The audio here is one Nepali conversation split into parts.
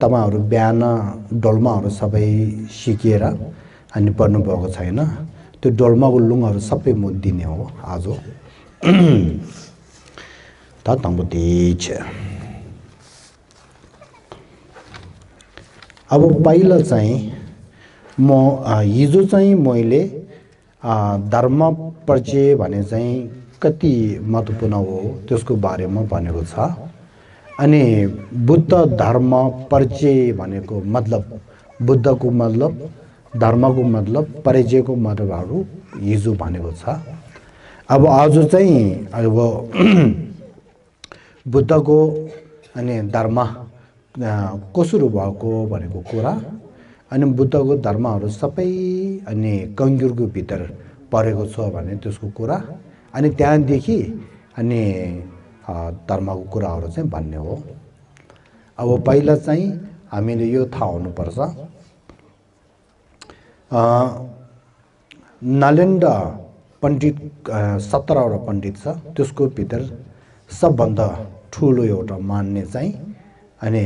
तपाईहरु बिहान डोल्माहरु सबै सिकेर अनि पढ्नु भएको छैन त्यो डोल्माको लुङहरु सबै म दिने हो आज त तंबु दिछ अब पहिला चाहिँ म हिजो चाहिँ मैले धर्म परिचय भने चाहिँ कति महत्त्वपूर्ण हो त्यसको बारेमा भनेको छ अनि बुद्ध धर्म परिचय भनेको मतलब बुद्धको मतलब धर्मको मतलब परिचयको मतलबहरु हिजो भनेको छ अब आज चाहिँ अब बुद्धको अनि धर्म कसरी भएको भनेको कुरा अनि बुद्धको धर्महरु सबै अनि कंजुरको भित्र परेको छ भने त्यसको कुरा अनि त्यहाँदेखि अनि धर्मको कुराहरु चाहिँ भन्ने हो अब पहिला चाहिँ हामीले यो थाहा हुनु पर्छ नालन्दा पण्डित 17 वटा पण्डित छ त्यसको भित्र सबभन्दा ठूलो एउटा मान्ने चाहिँ अनि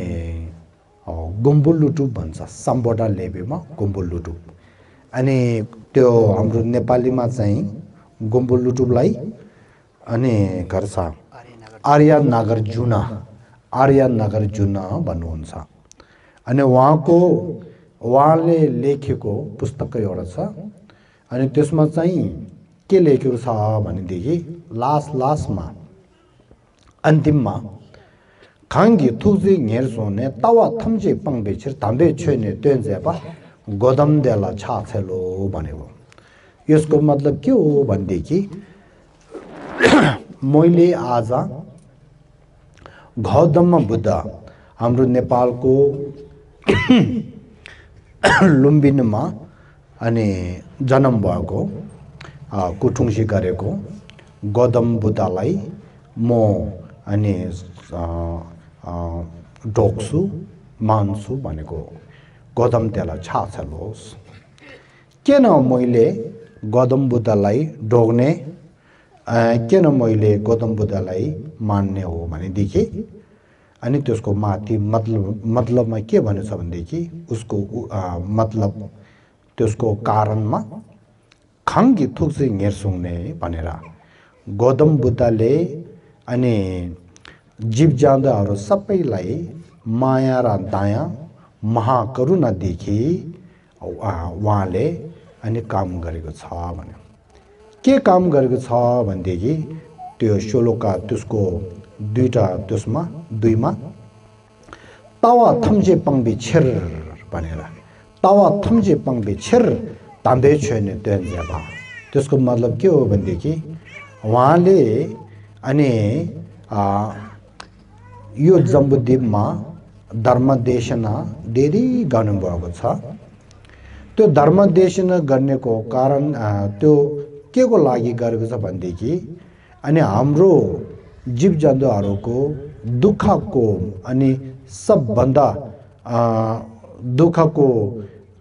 गुम्बुलुटुप भन्छ सम्बोटा लेबेमा गुम्बुलुटुप अनि त्यो हाम्रो नेपालीमा चाहिँ गुम्बुलुटुपलाई अनि गर्छ आर्य नागार्जुन भन्नुहुन्छ अनि उहाँले लेखेको पुस्तक एउटा छ अनि त्यसमा चाहिँ के लेखेको छ भनेदेखि लास्टमा अन्तिममा खाङ्गी थुजी घेरसोने तवा थम्जे पंगबे छिर ताम्बे छेने तेन्जेपा गोदम देला छाछेलो भनेको यसको मतलब के हो भनेदेखि मैले आज गौतम बुद्ध हाम्रो नेपालको लुम्बिनीमा अनि जन्म भएको कुटुङसी गरेको गौतम बुद्धलाई म अनि ढोक्छु मान्छु भनेको गौतम तेला छाछलोस् किन मैले गौतम बुद्धलाई ढोग्ने किन मैले गौतम बुद्धलाई मान्ने हो भनेदेखि अनि त्यसको माथि मतलबमा के भनेछ भनेदेखि उसको मतलब त्यसको कारणमा खाङ्गी थुक्सी घेरसुङ्ने भनेर गौतम बुद्धले अनि जीव जन्तुहरु सबैलाई माया र दया महाकरुणा देखि उहाँले अनि काम गरेको छ भने के काम गरेको छ भनेदेखि त्यो श्लोका त्यसको दुईमा तावा थम्जे पंगबे छिर भनेर तावा थम्जे पंगबे छिर ताम्बे छेने तेन्जेबा त्यसको मतलब के हो भनेदेखि उहाँले अनि यो जम्बुद्वीपमा धर्मदेशना धेरै गर्नुभएको छ त्यो धर्मदेशना गर्नेको कारण त्यो के को लागि गरेको छ भनेदेखि अनि हाम्रो जीव जन्तुहरुको दुःखको अनि सबभन्दा दुःखको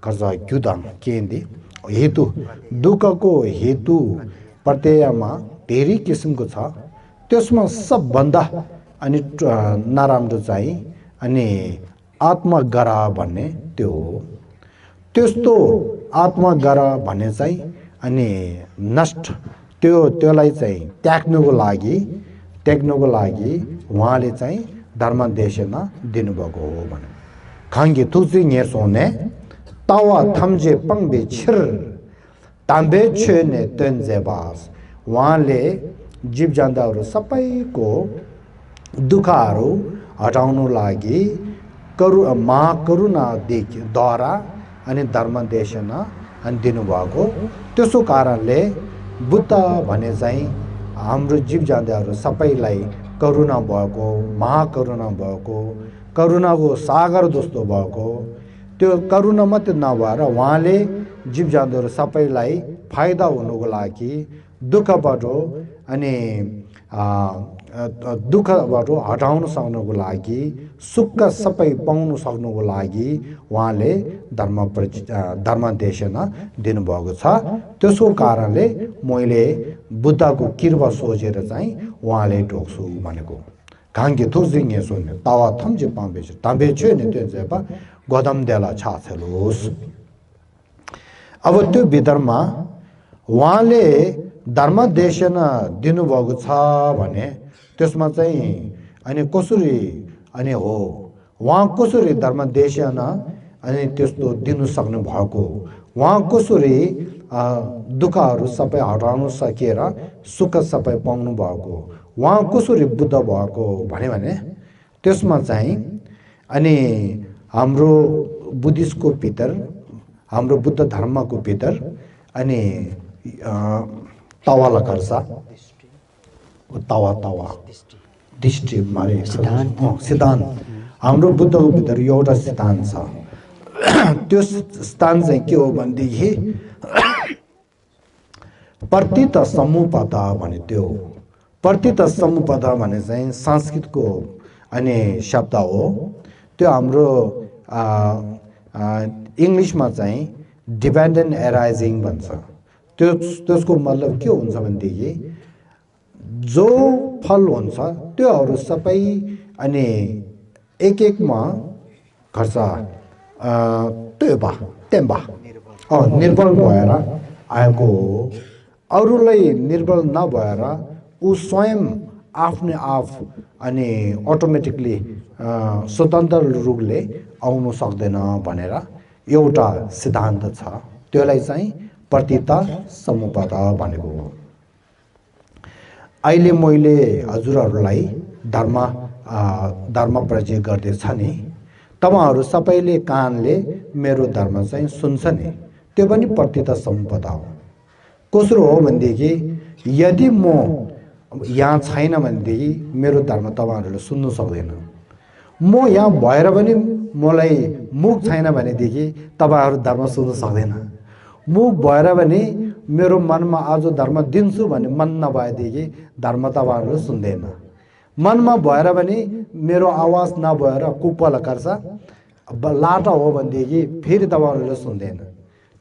खर्च क्युदाम केन्दी हेतु दुःखको हेतु प्रत्ययमा धेरै किसिमको छ त्यसमा सबभन्दा अनि नराम्रो चाहिँ अनि आत्मगरा भन्ने त्यो हो त्यस्तो आत्मगरा भन्ने चाहिँ अनि नष्ट त्योलाई चाहिँ त्याग्नुको लागि उहाँले चाहिँ धर्मदेशना दिनुभएको हो भने खाङ्गी थुजी घेरसोने तावा थम्जे पंगबे छिर ताम्बे छेने तेन्जेबास उहाँले जीव जन्तुहरु सबैको दुःखहरु हटाउनु लागि महाकरुणा द्वारा अनि धर्मदेशना अनि दिनुभएको त्यसो कारणले बुद्ध भने चाहिँ हाम्रो जीव जन्तुहरु सबैलाई करुणा भएको महाकरुणा भएको करुणाको सागर जस्तो भएको त्यो करुणा मात्र नभएर उहाँले जीव जन्तुहरु सबैलाई फाइदा हुनुको लागि दुःखबाट अनि दुःखबाट हटाउन सक्नुको लागि सुख सबै पाउन सक्नुको लागि उहाँले धर्मदेशना दिनुभएको छ त्यसको कारणले मैले बुद्धको कृपा सोचेर चाहिँ उहाँले ढोक्छु भनेको 강게 도징에 손에 따와 탐지 방배지 담배 죄네 되제바 गोदमदेला छाछलोस अब त्यो भित्रमा उहाँले धर्म देशन दिनुभएको छ भने त्यसमा चाहिँ अनि कसरी अनि हो उहाँ कसरी धर्म देशन अनि त्यस्तो दिनु सक्नु भएको उहाँ कसरी दुःखहरू सबै हटाउन सकेर सुख सबै पाउनु भएको उहाँ कसरी बुद्ध भएको भने त्यसमा चाहिँ अनि हाम्रो बुद्धिस्टको भित्र हाम्रो बुद्ध धर्मको भित्र अनि तवाला गर्छ तवा दृष्टि मारे सिद्धान्त हाम्रो बुद्धको भित्र एउटा सिद्धान्त छ त्यो सिद्धान्त चाहिँ के हो भनेदेखि प्रतित समुपदा भने त्यो प्रतित समुपदा भने चाहिँ संस्कृतको अनि शब्द हो त्यो हाम्रो इंग्लिशमा चाहिँ डिपेन्डेन्ट एराइजिङ भन्छ त्यसको मतलब के हुन्छ भनेदेखि जो फल हुन्छ त्योहरू सबै अनि एकमा खर्च तेम्बा निर्बल भएर आएको हो अरूलाई निर्बल नभएर ऊ स्वयं आफ्नै आफ अनि अटोमेटिकली स्वतन्त्र रूपले आउनु सक्दैन भनेर एउटा सिद्धान्त छ त्यसलाई चाहिँ प्रतिता समुपदा भनेको हो अहिले मैले हजुरहरूलाई धर्म परिचय गर्दैछ नि तपाईहरु सबैले कानले मेरो धर्म चाहिँ सुन्छ नि त्यो पनि प्रतिता समुपदा हो कसरी हो भनेदेखि यदि म यहाँ छैन भनेदेखि मेरो धर्म तपाईहरुले सुन्न सक्दैन म यहाँ भएर पनि मलाई मुख छैन भनेदेखि तपाईहरु धर्म सुन्न सक्दैन मुख भएर पनि मेरो मनमा आज धर्म दिन्छु भन्ने मन नभएदेखि धर्म तपाईहरुले सुन्दैन मनमा भएर पनि मेरो आवाज नभएर कुपल गर्छ लाटा हो भनेदेखि फेरि तपाईहरुले सुन्दैन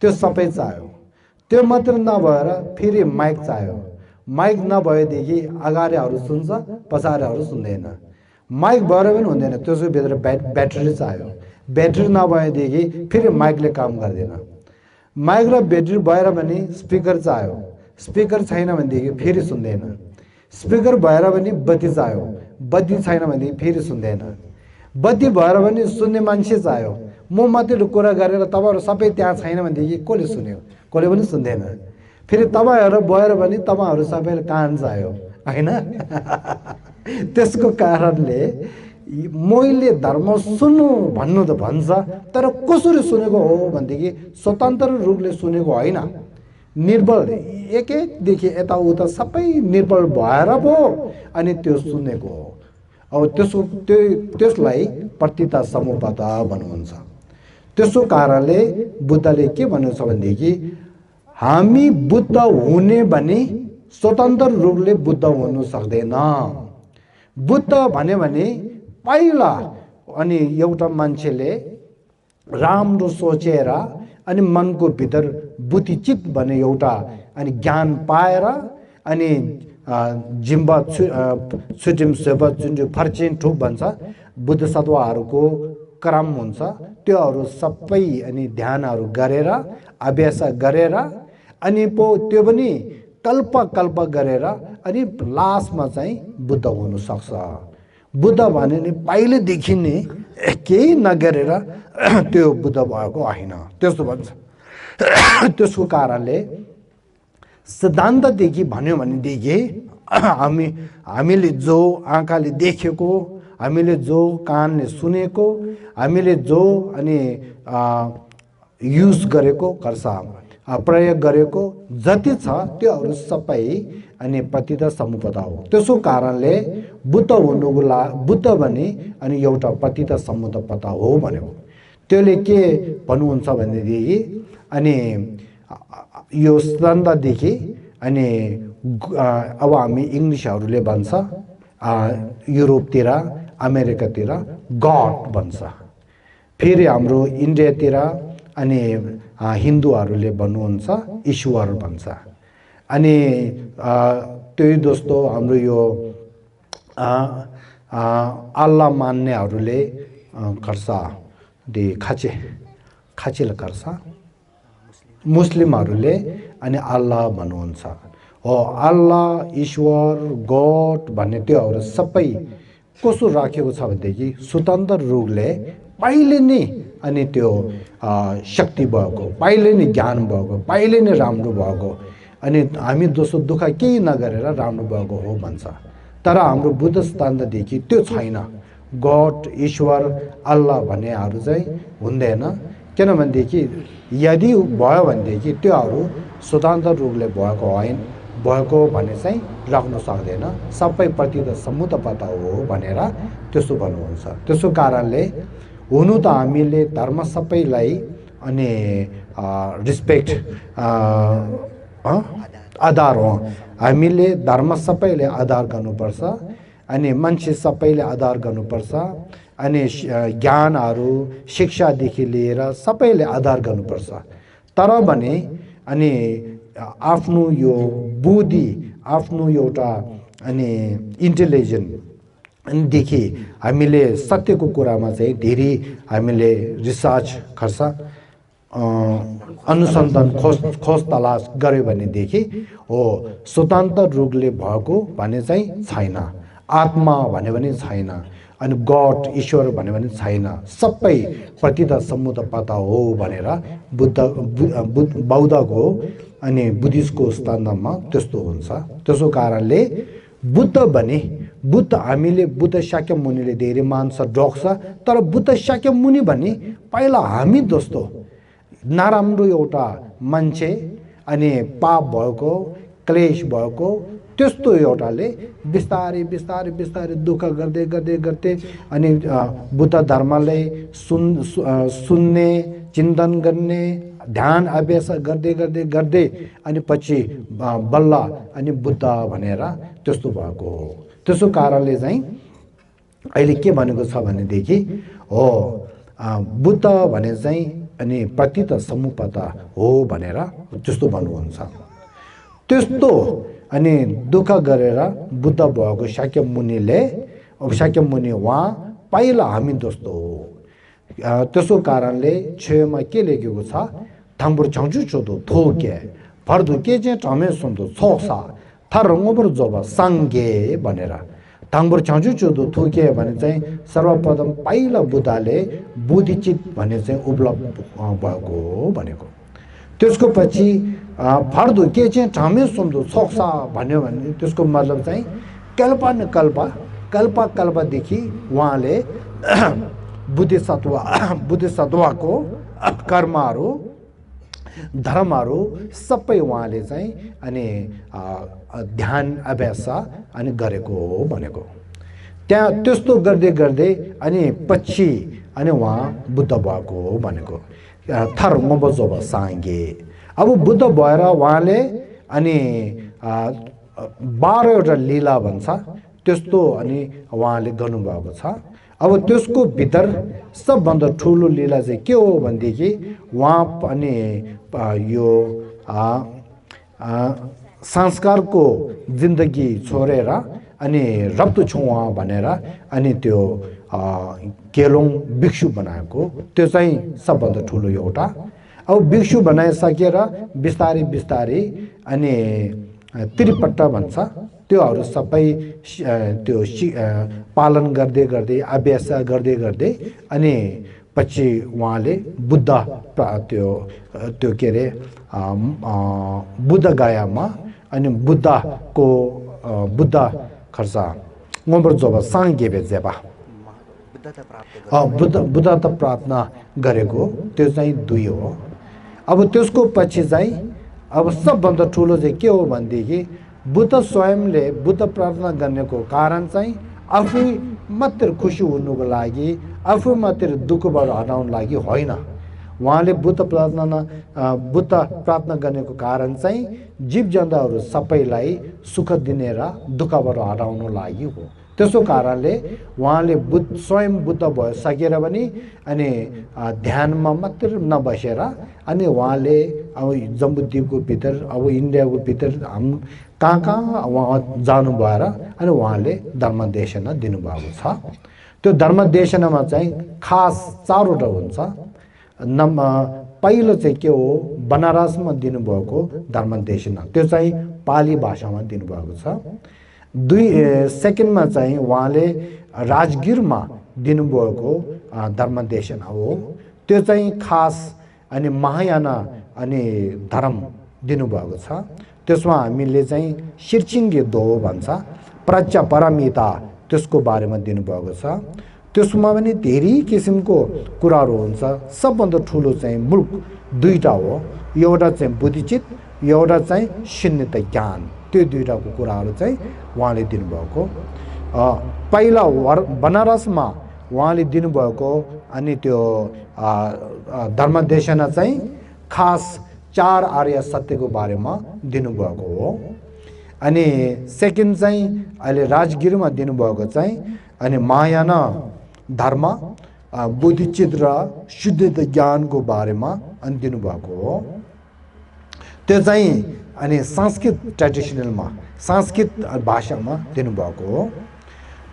त्यो सबै चाहियो त्यो मात्र नभएर फेरि माइक चाहियो माइक नभएदेखि अगाडिहरु सुन्छ पछाडिहरु सुन्दैन माइक भएर पनि हुँदैन त्यसको भित्र ब्याट्री चाहियो ब्याट्री नभएदेखि फेरि माइकले काम गर्दैन माइक र ब्याट्री भएर पनि स्पिकर चाहियो स्पिकर छैन भनेदेखि फेरि सुन्दैन स्पिकर भएर पनि बत्ती चाहियो बत्ती छैन भनेदेखि फेरि सुन्दैन बत्ती भएर पनि सुन्ने मान्छे चाहियो म मात्रै कुरा गरेर तपाईहरु सबै त्यहाँ छैन भनेदेखि कसले सुन्यो कसले पनि सुन्दैन फेरि तपाईहरु भएर पनि तपाईहरु सबैले कान चाहियो हैन त्यसको कारणले मैले धर्म सुन्नु भन्नु त भन्छ तर कसरी सुनेको हो भनेदेखि स्वतन्त्र रूपले सुनेको हैन निर्बल एक देखि यता उता सबै निर्बल भएर पो अनि त्यो सुनेको हो अब त्यसलाई प्रतिता समुपदा भन्नुहुन्छ त्यसो कारणले बुद्धले के भन्नुहुन्छ भनेदेखि हामी बुद्ध हुने भने स्वतन्त्र रूपले बुद्ध हुनु सक्दैन बुद्ध भने पहिला अनि एउटा मान्छेले राम्रो सोचेर अनि मनको भित्र बुद्धिचित भन्ने एउटा अनि ज्ञान पाएर अनि जिम्बा छुटिम सेवा जुन फर्चिन ठुक भन्छ बुद्ध सत्वहरूको क्रम हुन्छ त्योहरू सबै अनि ध्यानहरू गरेर अभ्यास गरेर अनि पो त्यो पनि कल्प गरेर अनि लास्टमा चाहिँ बुद्ध हुन सक्छ बुद्ध भने नि पहिलेदेखि नै केही नगरेर त्यो बुद्ध भएको हैन त्यस्तो भन्छ त्यसको कारणले सिद्धान्तदेखि भन्यो भनेदेखि हामीले जो आँखाले देखेको हामीले जो कानले सुनेको हामीले जो अनि युज गरेको गर्छ प्रयोग गरेको जति छ त्योहरू सबै अनि प्रतिता समुपदा हो त्यसो कारणले बुद्ध हुनुको बुद्ध भने अनि एउटा प्रतिता समुपदा हो भनेको त्यसले के भन्नुहुन्छ भनेदेखि अनि यो सिद्धान्तदेखि अनि अब हामी इंग्लिशहरूले भन्छ युरोपतिर अमेरिकातिर गॉड भन्छ फेरि हाम्रो इन्डियातिर अनि हिन्दूहरूले भन्नुहुन्छ ईश्वर भन्छ अनि त्यही दोस्तो हाम्रो यो अल्लाह मान्नेहरूले गर्छ दे खाचेल गर्छ मुस्लिमहरूले अनि अल्लाह भन्नुहुन्छ हो अल्लाह ईश्वर गॉड भन्ने त्योहरू सबै कसो राखेको छ भनेदेखि स्वतन्त्र रूपले पहिले नै अनि त्यो शक्ति भएको पहिले नै ज्ञान भएको पहिले नै राम्रो भएको अनि हामी दोस्रो दुःख केही नगरेर राम्रो भएको हो भन्छ तर हाम्रो बुद्ध सिद्धान्तदेखि त्यो छैन गॉड ईश्वर अल्लाह भन्नेहरू चाहिँ हुँदैन किनभनेदेखि यदि भयो भनेदेखि त्योहरू स्वतन्त्र रूपले भएको भन्ने चाहिँ राख्न सक्दैन सबै प्रति त समुदायता हो भनेर त्यसो भन्नुहुन्छ त्यसो कारणले हुनु त हामीले धर्म सबैलाई अनि रिस्पेक्ट आधार हो हामीले धर्म सबैले आधार गर्नुपर्छ अनि मान्छे सबैले आधार गर्नुपर्छ अनि ज्ञानहरू शिक्षादेखि लिएर सबैले आधार गर्नुपर्छ तर भने अनि आफ्नो यो बुद्धि आफ्नो एउटा अनि इन्टेलिजेन्ट देखि हामीले सत्यको कुरामा चाहिँ धेरै हामीले रिसर्च गर्छ अनुसन्धान खोज तलास गर्यो भनेदेखि हो स्वतन्त्र रूपले भएको भने चाहिँ छैन आत्मा भन्यो भने छैन अनि गॉड ईश्वर भन्यो भने छैन सबै प्रति त समुदायता हो भनेर बौद्धको अनि बुद्धिस्टको सिद्धान्तमा त्यस्तो हुन्छ त्यसो कारणले बुद्ध भने बुद्ध हामीले बुद्ध शाक्यमुनिले धेरै मान्छ डोक्छ तर बुद्ध शाक्यमुनि भने पहिला हामी जस्तो नराम्रो एउटा मान्छे अनि पाप भएको क्लेश भएको त्यस्तो एउटाले बिस्तारै बिस्तारै बिस्तारै दुःख गर्दै गर्दै गर्दै अनि बुद्ध धर्मलाई सुन्ने चिन्तन गर्ने ध्यान अभ्यास गर्दै गर्दै गर्दै अनि पछि बल्ल अनि बुद्ध भनेर त्यस्तो भएको हो त्यसो कारणले चाहिँ अहिले के भनेको छ भनेदेखि हो बुद्ध भने चाहिँ अनि प्रतित समुपता हो भनेर त्यस्तो भन्नुहुन्छ त्यस्तो अनि दुःख गरेर बुद्ध भएको शाक्यमुनि उहाँ पहिला हामी जस्तो हो त्यसो कारणले छेउमा के लेखेको छ थाङबुर छाउँछु छोदो थोके भर्दु के चाहिँ टमे सुन्दो छोक्सा थरङ्गोबर जोब साङ्गे भनेर थाङबुर छाउँछु छोदो थोके भने चाहिँ सर्वप्रथम पहिला बुद्धले बुद्धिचित भन्ने चाहिँ उपलब्ध भएको हो भनेको त्यसको पछि फर्दु के चाहिँ ठामे सुन्दो छोक्सा भन्यो भने त्यसको मतलब चाहिँ कल्पदेखि उहाँले बुद्धिसत्वको कर्महरू धर्महरू सबै उहाँले चाहिँ अनि ध्यान अभ्यास अनि गरेको हो भनेको त्यहाँ त्यस्तो गर्दै गर्दै अनि पछि अनि उहाँ बुद्ध भएको हो भनेको थर्मोबजोब साङ्गे अब बुद्ध भएर उहाँले अनि 12वटा लीला भन्छ त्यस्तो अनि उहाँले गर्नुभएको छ अब त्यसको भित्र सबभन्दा ठुलो लीला चाहिँ के हो भनेदेखि उहाँ अनि यो संस्कारको जिन्दगी छोडेर अनि रप्तु छुवा भनेर अनि त्यो केलोङ भिक्षु बनाएको त्यो चाहिँ सबभन्दा ठुलो एउटा अब भिक्षु बनाइसकेर बिस्तारै बिस्तारै अनि त्रिपट्ट भन्छ त्योहरू सबै त्यो पालन गर्दै गर्दै अभ्यास गर्दै गर्दै अनि पछि उहाँले बुद्ध त्यो के अरे बुद्ध गयामा अनि बुद्ध खर्च उमर जब साङ्गेबे जेबा बुद्धता प्रार्थना गरेको त्यो चाहिँ 2 हो अब त्यसको पछि चाहिँ अब सबभन्दा ठुलो चाहिँ के हो भनेदेखि बुद्ध स्वयंले बुद्ध प्रार्थना गर्नेको कारण चाहिँ आफै मात्र खुसी हुनुको लागि आफै मात्र दुःखबाट हटाउन लागि होइन उहाँले बुद्ध प्रार्थना गर्नेको कारण चाहिँ जीव जन्तुहरू सबैलाई सुख दिने र दुःखबाट हटाउन लागि हो त्यसो कारणले उहाँले स्वयं बुद्ध भइसकेर पनि अनि ध्यानमा मात्र नबसेर अनि उहाँले अब जम्बुद्वीपको भित्र अब इन्डियाको भित्र कहाँ कहाँ उहाँ जानु भएर अनि उहाँले धर्मदेशना दिनुभएको छ। त्यो धर्मदेशनामा चाहिँ खास 4वटा हुन्छ। पहिलो चाहिँ के हो, बनारसमा दिनुभएको धर्मदेशना, त्यो चाहिँ पाली भाषामा दिनुभएको छ। सेकेन्डमा चाहिँ उहाँले राजगिरमा दिनुभएको धर्मदेशना हो, त्यो चाहिँ खास अनि महायाना अनि धर्म दिनुभएको छ। त्यसमा हामीले चाहिँ शिर्चिङ्गे दो भन्छ, प्रज्ञा परमिता, त्यसको बारेमा दिनुभएको छ। त्यसमा पनि धेरै किसिमको कुराहरू हुन्छ। सबभन्दा ठुलो चाहिँ मुल्क 2टा हो, एउटा चाहिँ बुद्धिचित, एउटा चाहिँ शून्यत ज्ञान। त्यो 2टाको कुराहरू चाहिँ उहाँले दिनुभएको। पहिला बनारसमा उहाँले दिनुभएको अनि त्यो धर्मदेशना चाहिँ खास 4 आर्य सत्यको बारेमा दिनुभएको हो। अनि सेकेन्ड चाहिँ अहिले राजगिरमा दिनुभएको चाहिँ अनि महायाना धर्म, बुद्धिचित र शुद्ध ज्ञानको बारेमा अनि दिनुभएको हो। त्यो चाहिँ अनि संस्कृत ट्रेडिसनलमा, संस्कृत भाषामा दिनुभएको हो।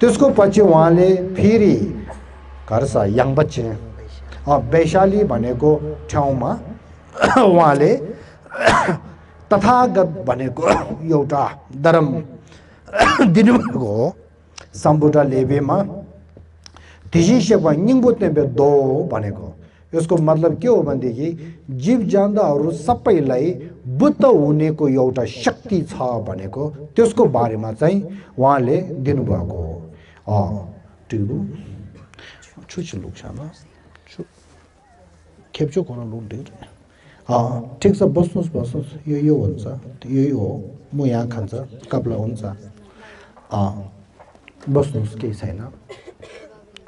त्यसको पछि उहाँले फेरि घरसा याङबच्चे वैशाली भनेको ठाउँमा उहाँले तथागत भनेको एउटा धर्म दिनुभएको हो। सम्बुटा लेबेमा तिजिसेको निङबुत्ने दो भनेको, यसको मतलब के हो भनेदेखि जीव जन्तुहरू सबैलाई बुद्ध हुनेको एउटा शक्ति छ भनेको, त्यसको बारेमा चाहिँ उहाँले दिनुभएको हो। टिबु छुछु लुक्सामा खेप्चो कोन लुन्डे ठिक छ, बस्नुहोस् यो हुन्छ, यही हो, म यहाँ खान्छ कपला हुन्छ, बस्नुहोस्, केही छैन,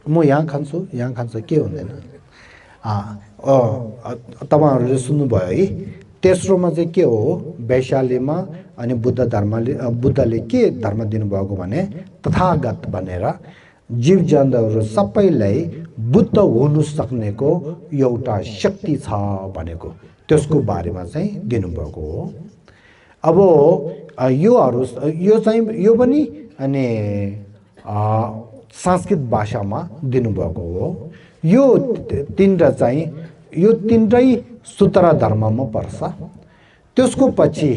म यहाँ खान्छु के हुँदैन। तपाईँहरूले सुन्नुभयो है। तेस्रोमा चाहिँ के हो, वैशालीमा अनि बुद्धले के धर्म दिनुभएको भने तथागत भनेर जीव जन्तुहरू सबैलाई बुद्ध हुनु सक्नेको एउटा शक्ति छ भनेको, त्यसको बारेमा चाहिँ दिनुभएको हो। अब यो पनि अनि संस्कृत भाषामा दिनुभएको हो। यो 3टा चाहिँ यो 3टै सूत्र धर्ममा पर्छ। त्यसको पछि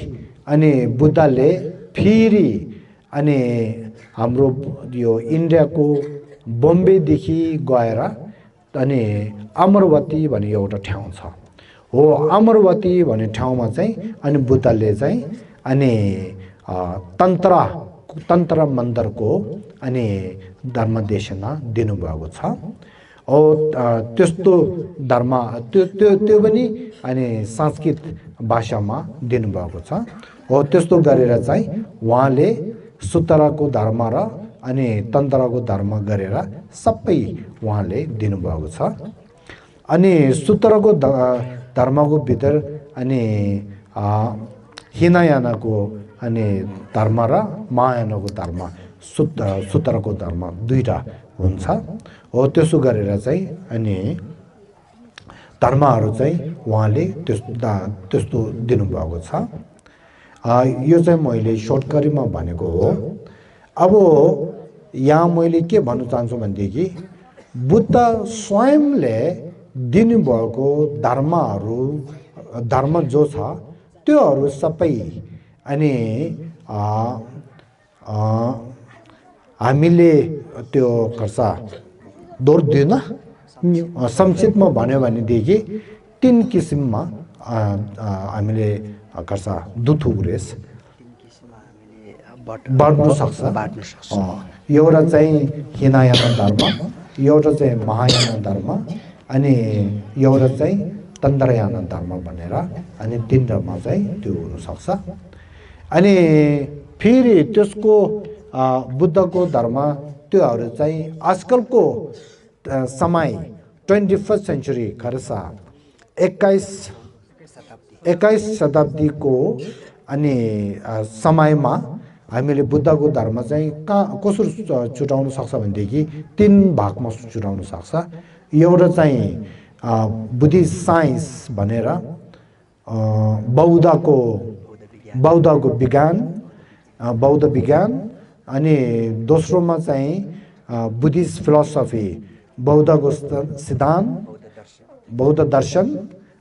अनि बुद्धले फेरि अनि हाम्रो यो इन्डियाको बम्बेदेखि गएर अनि अमरवती भन्ने एउटा ठाउँ छ हो, अमरवती भन्ने ठाउँमा चाहिँ अनि बुद्धले चाहिँ अनि तन्त्र मन्दिरको अनि धर्मदेशना दिनुभएको छ। त्यस्तो धर्म त्यो पनि अनि संस्कृत भाषामा दिनुभएको छ हो। त्यस्तो गरेर चाहिँ उहाँले सूत्रको धर्म र अनि तन्त्रको धर्म गरेर सबै उहाँले दिनुभएको छ। अनि सूत्रको धर्मको भित्र अनि हिनायानाको अनि धर्म र महायानको धर्म, सूत्रको धर्म 2टा हुन्छ हो। त्यसो गरेर चाहिँ अनि धर्महरू चाहिँ उहाँले त्यस्तो दिनुभएको छ। यो चाहिँ मैले सर्टकरीमा भनेको हो। अब यहाँ मैले के भन्न चाहन्छु भनेदेखि बुद्ध स्वयंले दिनुभएको धर्म जो छ त्योहरू सबै अनि हामीले त्यो खर्सा दोर्दिन संक्षिप्तमा भन्यो भनेदेखि 3 किसिममा हामीले खर्सा दुथुरेस बाँड्नु सक्छ। एउटा चाहिँ हिनायाना धर्म, एउटा चाहिँ महायाना धर्म अनि एउटा चाहिँ तन्त्रयाना धर्म भनेर अनि 3टामा चाहिँ त्यो हुनसक्छ। अनि फेरि त्यसको बुद्धको धर्म त्योहरू चाहिँ आजकलको समय 21st सेन्चुरी खर्सा 21 शताब्दीको अनि समयमा हामीले बुद्धको धर्म चाहिँ कसरी छुटाउन सक्छ भनेदेखि 3 भागमा छुटाउन सक्छ। एउटा चाहिँ बुद्धिस्ट साइन्स भनेर बौद्धको विज्ञान बौद्ध विज्ञान अनि दोस्रोमा चाहिँ बुद्धिस्ट फिलोसफी बौद्धको सिद्धान्त बौद्ध दर्शन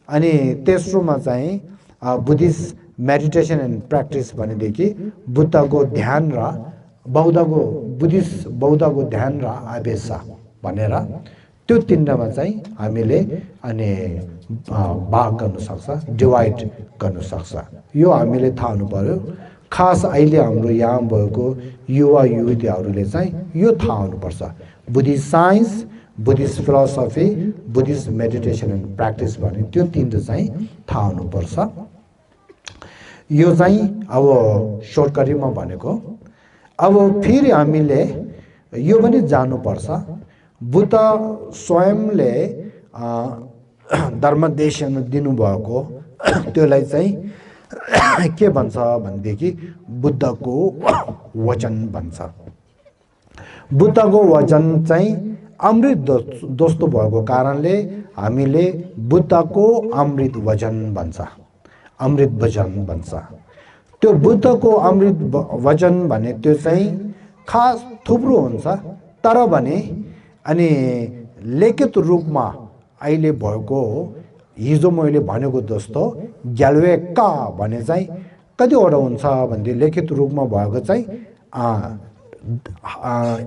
अनि तेस्रोमा चाहिँ बुद्धिस्ट मेडिटेसन एन्ड प्र्याक्टिस भनेदेखि बुद्धको ध्यान र बौद्धको ध्यान र आवेश भनेर त्यो तीनटामा चाहिँ हामीले अनि भाग गर्न सक्छ डिवाइड गर्न सक्छ यो हामीले थाहा हुनु पर्यो खास अहिले हाम्रो यहाँ भएको युवा युवतीहरूले चाहिँ यो थाहा हुनुपर्छ Buddhist science Buddhist philosophy Buddhist meditation and practice भन्ने त्यो तीनटा चाहिँ थाहा हुनुपर्छ यो चाहिँ अब सर्टकटमा भनेको अब फेरि हामीले यो पनि जान्नुपर्छ बुद्ध स्वयंले धर्मदेशन दिनुभएको त्यसलाई चाहिँ के भन्छ भनेदेखि बुद्धको वचन भन्छ बुद्धको वचन चाहिँ अमृत दोस्तो भएको कारणले हामीले बुद्धको अमृत वचन भन्छ अमृत वचन भन्छ त्यो बुद्धको अमृत वचन भने त्यो चाहिँ खास थुप्रो हुन्छ तर भने अनि लिखित रूपमा अहिले भएको हिजो मैले भनेको जस्तो ग्याल्वेका भने चाहिँ कतिवटा हुन्छ भन्दै लिखित रूपमा भएको चाहिँ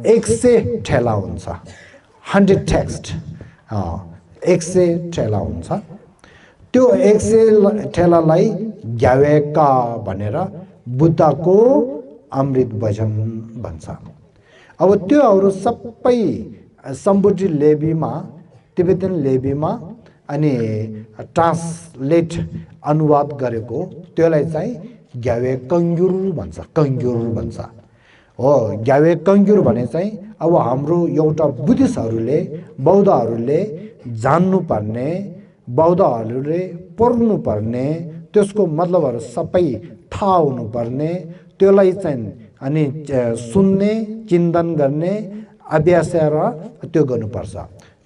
100 ठेला हुन्छ 100 टेक्स्ट 100 ठेला हुन्छ त्यो 100 ठेलालाई ग्याल्वेका भनेर बुद्धको अमृत वचन भन्छ अब त्योहरू सबै सम्बुद्धि लिपिमा तिब्बतन लिपिमा अनि ट्रान्सलेट अनुवाद गरेको त्यसलाई चाहिँ ग्यावे कङ्ग्युर भन्छ हो ग्यावे कङ्ग्युर भने चाहिँ अब हाम्रो एउटा बुद्धिस्टहरूले बौद्धहरूले जान्नुपर्ने बौद्धहरूले पढ्नुपर्ने त्यसको मतलबहरू सबै थाहा हुनुपर्ने त्यसलाई चाहिँ अनि सुन्ने चिन्तन गर्ने अभ्यास र त्यो गर्नुपर्छ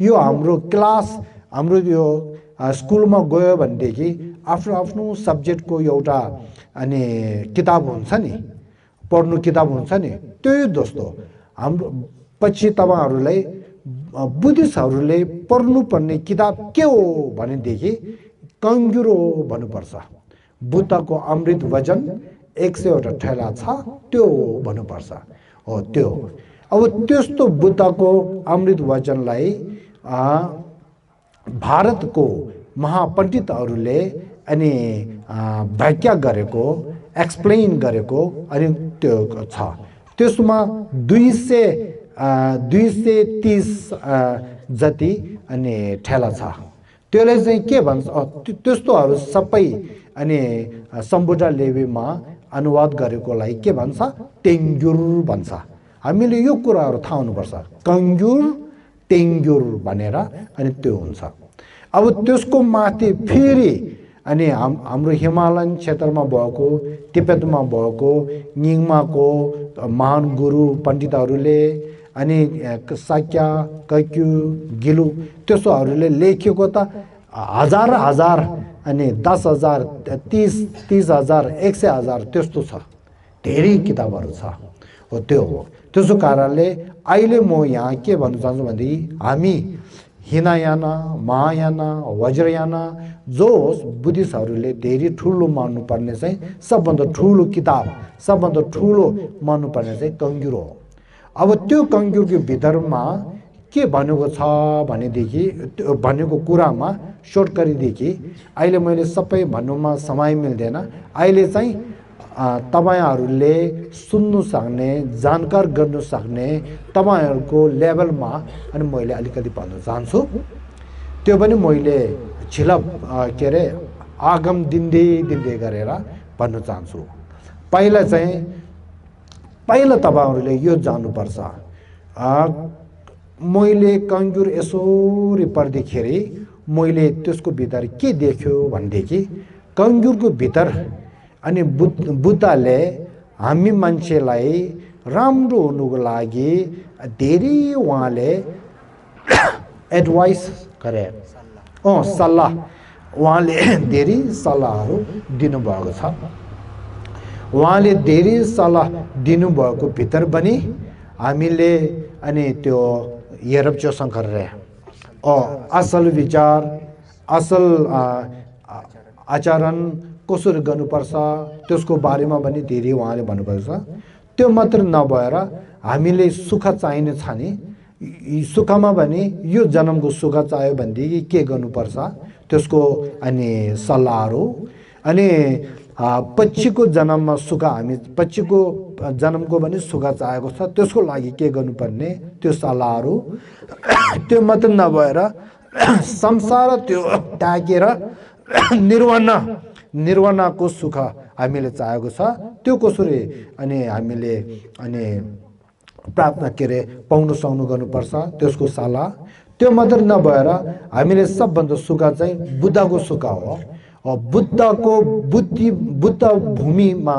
यो हाम्रो क्लास हाम्रो यो स्कुलमा गयो भनेदेखि आफ्नो आफ्नो सब्जेक्टको एउटा अनि किताब हुन्छ नि पढ्नु किताब हुन्छ नि त्यही जस्तो हाम्रो पछि तपाईहरुलाई बुद्धिस्टहरूले पढ्नुपर्ने किताब के हो भनेदेखि कङ्ग्युर हो भन्नुपर्छ बुद्धको अमृत वचन 100 वटा ठेला छ त्यो भन्नुपर्छ हो त्यो अब त्यस्तो बुद्धको अमृत वचनलाई भारतको महापण्डितहरूले अनि व्याख्या गरेको एक्सप्लेन गरेको अनि त्यो छ त्यसमा 230 जति अनि ठेला छ त्यसले चाहिँ के भन्छ त्यस्तोहरू सबै अनि सम्बुद्ध लिपिमा अनुवाद गरेकोलाई के भन्छ टेङ्ग्युर भन्छ हामीले यो कुराहरू थाहा हुनुपर्छ कङ्ग्युर टेङ्ग्युर भनेर अनि त्यो हुन्छ अब त्यसको माथि फेरि अनि हाम्रो हिमालयन क्षेत्रमा भएको तिब्बतमा भएको निङमाको महान गुरु पण्डितहरूले अनि साक्य कक्यु गिलु त्यस्तोहरूले लेखेको त हजार हजार अनि 10,000 30,000 100,000 त्यस्तो छ धेरै किताबहरू छ हो त्यो हो त्यसो कारणले अहिले म यहाँ के भन्न चाहन्छु भनेदेखि हामी हिनायान महायान वज्रयान जो बुद्धिस्टहरूले धेरै ठुलो मान्नुपर्ने चाहिँ सबभन्दा ठुलो किताब सबभन्दा ठुलो मान्नुपर्ने चाहिँ कङ्ग्युर हो अब त्यो कङ्ग्युरको भितरमा के भनेको छ भनेदेखि त्यो भनेको कुरामा सर्टकरीदेखि अहिले मैले सबै भन्नुमा समय मिल्दैन अहिले चाहिँ तपाईहरुले सुन्नु सक्ने जानकार गर्न सक्ने तपाईहरुको लेभलमा अनि मैले अलिकति भन्न चाहन्छु त्यो पनि मैले छिलप के रे आगम दिन्दै गरेर भन्न चाहन्छु पहिला तपाईहरुले यो जान्नुपर्छ मैले कङ्ग्युर यसोरी पढ्दाखेरि मैले त्यसको भित्र के देख्यो भनेदेखि कङ्ग्युरको भित्र अनि बुद्धले हामी मान्छेलाई राम्रो हुनुको लागि धेरै उहाँले एडभाइस गरे सल्लाह उहाँले धेरै सल्लाहहरू दिनुभएको छ उहाँले धेरै सल्लाह दिनुभएको भित्र पनि हामीले अनि त्यो हेरपचोसँग गरेर असल विचार असल आचरण कसरी गर्नुपर्छ त्यसको बारेमा पनि धेरै उहाँले भन्नुभएको छ। त्यो मात्र नभएर हामीले सुख चाहिने छ नि सुखमा भने यो जन्मको सुख चाहियो भनेदेखि के गर्नुपर्छ त्यसको अनि सल्लाहहरू अनि पछिको जन्ममा सुख हामी पछिको जन्मको पनि सुख चाहेको छ त्यसको लागि के गर्नुपर्ने त्यो सल्लाहहरू त्यो मात्र नभएर संसार त्यो त्यागेर निर्वाणको सुख हामीले चाहेको छ त्यो कसरी अनि हामीले अनि प्राप्त पाउन सक्नु गर्नुपर्छ त्यसको सल्लाह। त्यो मात्र नभएर हामीले सबभन्दा सुख चाहिँ बुद्धको सुख हो। बुद्ध भूमिमा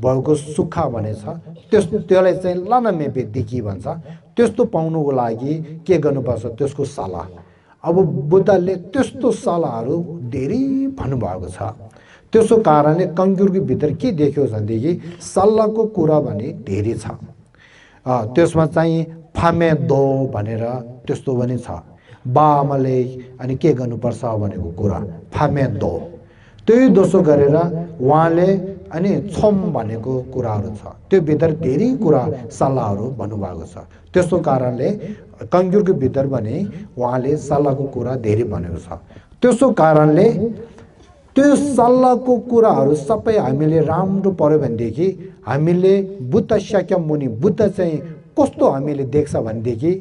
भएको सुख भनेछ त्यसलाई चाहिँ लानामेपे देखि भन्छ। त्यस्तो पाउनुको लागि के गर्नुपर्छ त्यसको सल्लाह। अब बुद्धले त्यस्तो सल्लाहहरू धेरै भन्नुभएको छ। त्यसो कारणले कङ्ग्युरको भित्र के देख्यो भनेदेखि सल्लाहको कुरा भने धेरै छ। त्यसमा चाहिँ फामे दो भनेर त्यस्तो पनि छ बाआमाले अनि के गर्नुपर्छ भनेको कुरा फामे दो त्यही दोस्रो गरेर उहाँले अनि छम भनेको कुराहरू छ त्यो भित्र धेरै कुरा सल्लाहहरू भन्नुभएको छ। त्यसो कारणले कङ्ग्युरको भित्र पनि उहाँले सल्लाहको कुरा धेरै भनेको छ। त्यसो कारणले त्यो सल्लाहको कुराहरू सबै हामीले राम्रो पढ्यो भनेदेखि हामीले बुद्ध शाक्यमुनि बुद्ध चाहिँ कस्तो हामीले देख्छ भनेदेखि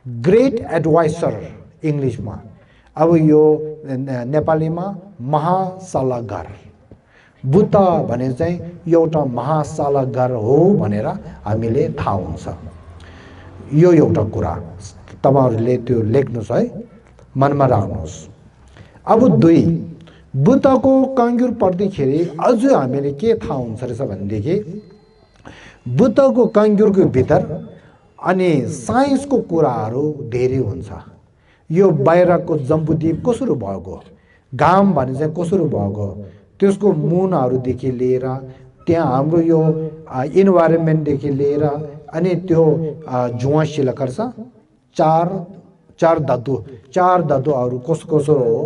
ग्रेट एडभाइसर इङ्ग्लिसमा अब यो नेपालीमा महासल्लाहकार बुद्ध भने चाहिँ एउटा महासल्लाहकार हो भनेर हामीले थाहा हुन्छ। यो एउटा कुरा तपाईहरुले त्यो लेख्नुस् है मनमा राख्नुस्। अब दुई बुद्धको कङ्ग्युर पढ्दाखेरि अझ हामीले के थाहा हुन्छ रहेछ भनेदेखि बुद्धको कङ्ग्युरको भित्र अनि साइन्सको कुराहरू धेरै हुन्छ। यो बाहिरको जम्बुद्वीप कसरी भएको घाम भने चाहिँ कसरी भएको त्यसको मुनहरूदेखि लिएर त्यहाँ हाम्रो यो इन्भाइरोमेन्टदेखि लिएर अनि त्यो जुवा शिलाकर छ चार धातुहरू कसो हो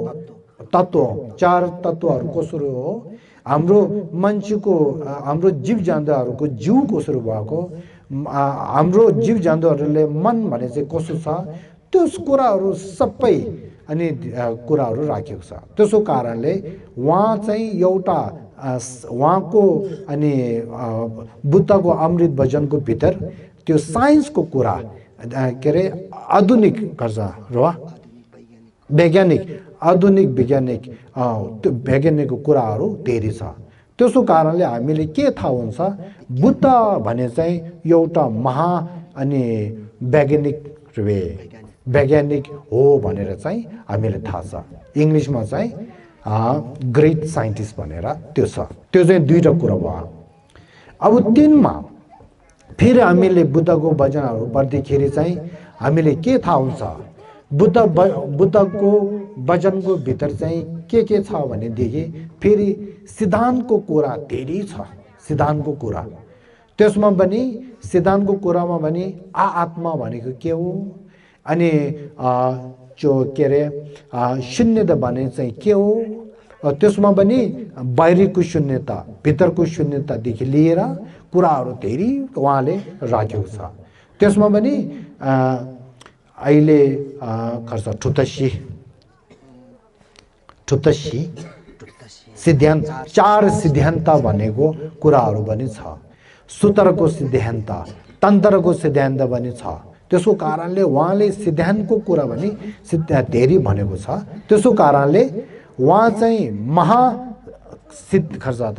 तत्व चार तत्वहरू कसरी हो हाम्रो मान्छेको हाम्रो जीव जन्तुहरूको जिउ कसरी भएको हाम्रो जीव जन्तुहरूले मन भने चाहिँ कसो छ त्यस कुराहरू सबै अनि कुराहरू राखेको छ। त्यसो कारणले उहाँ चाहिँ एउटा उहाँको अनि बुद्धको अमृत वचनको भित्र त्यो साइन्सको कुरा के अरे आधुनिक गर्छ र आधुनिक वैज्ञानिक त्यो वैज्ञानिकको कुराहरू धेरै छ। त्यसो कारणले हामीले के थाहा हुन्छ बुद्ध भने चाहिँ एउटा महा अनि वैज्ञानिक हो भनेर चाहिँ हामीले थाहा छ। इङ्ग्लिसमा चाहिँ ग्रेट साइन्टिस्ट भनेर त्यो छ। त्यो चाहिँ दुईटा कुरा भयो। अब तीनमा फेरि हामीले बुद्धको वचनहरू पढ्दाखेरि चाहिँ हामीले के थाहा हुन्छ बुद्धको वचनको भित्र चाहिँ के छ भनेदेखि फेरि सिद्धान्तको कुरा धेरै छ। सिद्धान्तको कुरा त्यसमा पनि सिद्धान्तको कुरामा पनि आत्मा भनेको के हो अनि जो के अरे शून्यता भने चाहिँ के हो त्यसमा पनि बाहिरको शून्यता भित्रको शून्यतादेखि लिएर कुराहरू धेरै उहाँले राखेको छ। त्यसमा पनि अहिले खर्च ठुतसी सिद्धान्त चार सिद्धान्त भनेको कुराहरू पनि छ। सूत्रको सिद्धान्त तन्त्रको सिद्धान्त पनि छ। त्यसको कारणले उहाँले सिद्धान्तको कुरा पनि धेरै भनेको छ। त्यसको कारणले उहाँ चाहिँ सिद्धान्त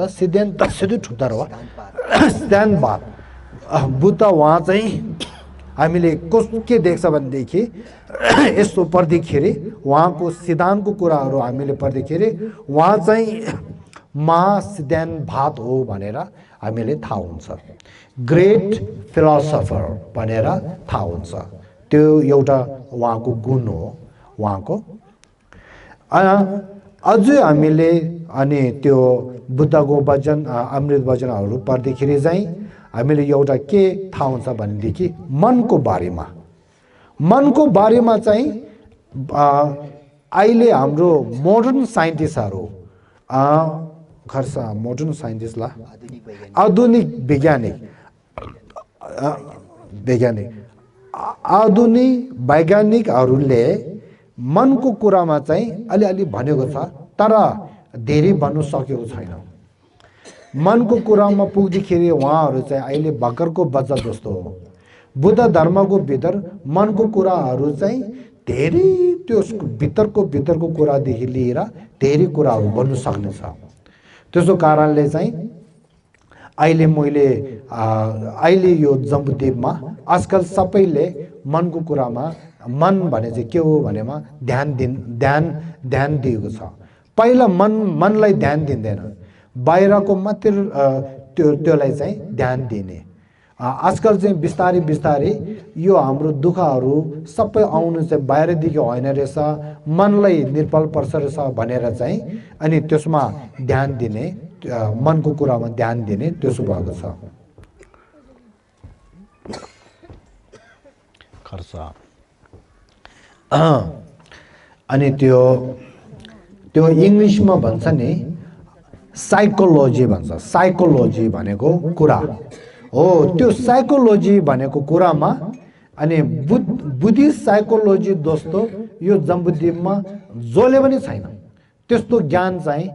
सिधै ठुत्तर हो सिद्धान्तवाद बुद्ध उहाँ चाहिँ हामीले के देख्छ भनेदेखि यस्तो पढ्दाखेरि उहाँको सिद्धान्तको कुराहरू हामीले पढ्दाखेरि उहाँ चाहिँ महासिद्धान्तवाद हो भनेर हामीले थाहा हुन्छ। ग्रेट फिलोसफर भनेर थाहा हुन्छ। त्यो एउटा उहाँको गुण हो उहाँको। अझै हामीले अनि त्यो बुद्धको वचन अमृत वचनहरू पढ्दाखेरि चाहिँ हामीले एउटा के थाहा हुन्छ भनेदेखि मनको बारेमा चाहिँ अहिले हाम्रो मोडर्न साइन्टिस्टहरू मोडर्न साइन्टिस्टला आधुनिक वैज्ञानिकहरूले मनको कुरामा चाहिँ अलिअलि भनेको छ तर धेरै भन्नु सकेको छैन। मनको कुरामा पुग्दाखेरि उहाँहरू चाहिँ अहिले भर्खरको बच्चा जस्तो हो। बुद्ध धर्मको भित्र मनको कुराहरू चाहिँ धेरै त्यो भित्रको कुरादेखि लिएर धेरै कुराहरू भन्नु सक्नेछ। त्यसो कारणले चाहिँ अहिले यो जम्बुद्वीपमा आजकल सबैले मनको कुरामा मन भने चाहिँ के हो भनेमा ध्यान दिएको छ। पहिला मनलाई ध्यान दिँदैन, बाहिरको मात्र त्योलाई चाहिँ ध्यान दिने। आजकल चाहिँ बिस्तारै यो हाम्रो दुःखहरू सबै आउनु चाहिँ बाहिरदेखि होइन रहेछ, मनलाई निर्मल पर्छ रहेछ भनेर चाहिँ अनि त्यसमा ध्यान दिने, मनको कुरामा ध्यान दिने त्यसो भएको छ। खर्च अनि त्यो इङ्ग्लिसमा भन्छ नि साइकोलोजी भन्छ। साइकोलोजी भनेको कुरा हो। त्यो साइकोलोजी भनेको कुरामा अनि बुद्धिस्ट साइकोलोजी जस्तो यो जम्बुद्वीपमा जसले पनि छैन। त्यस्तो ज्ञान चाहिँ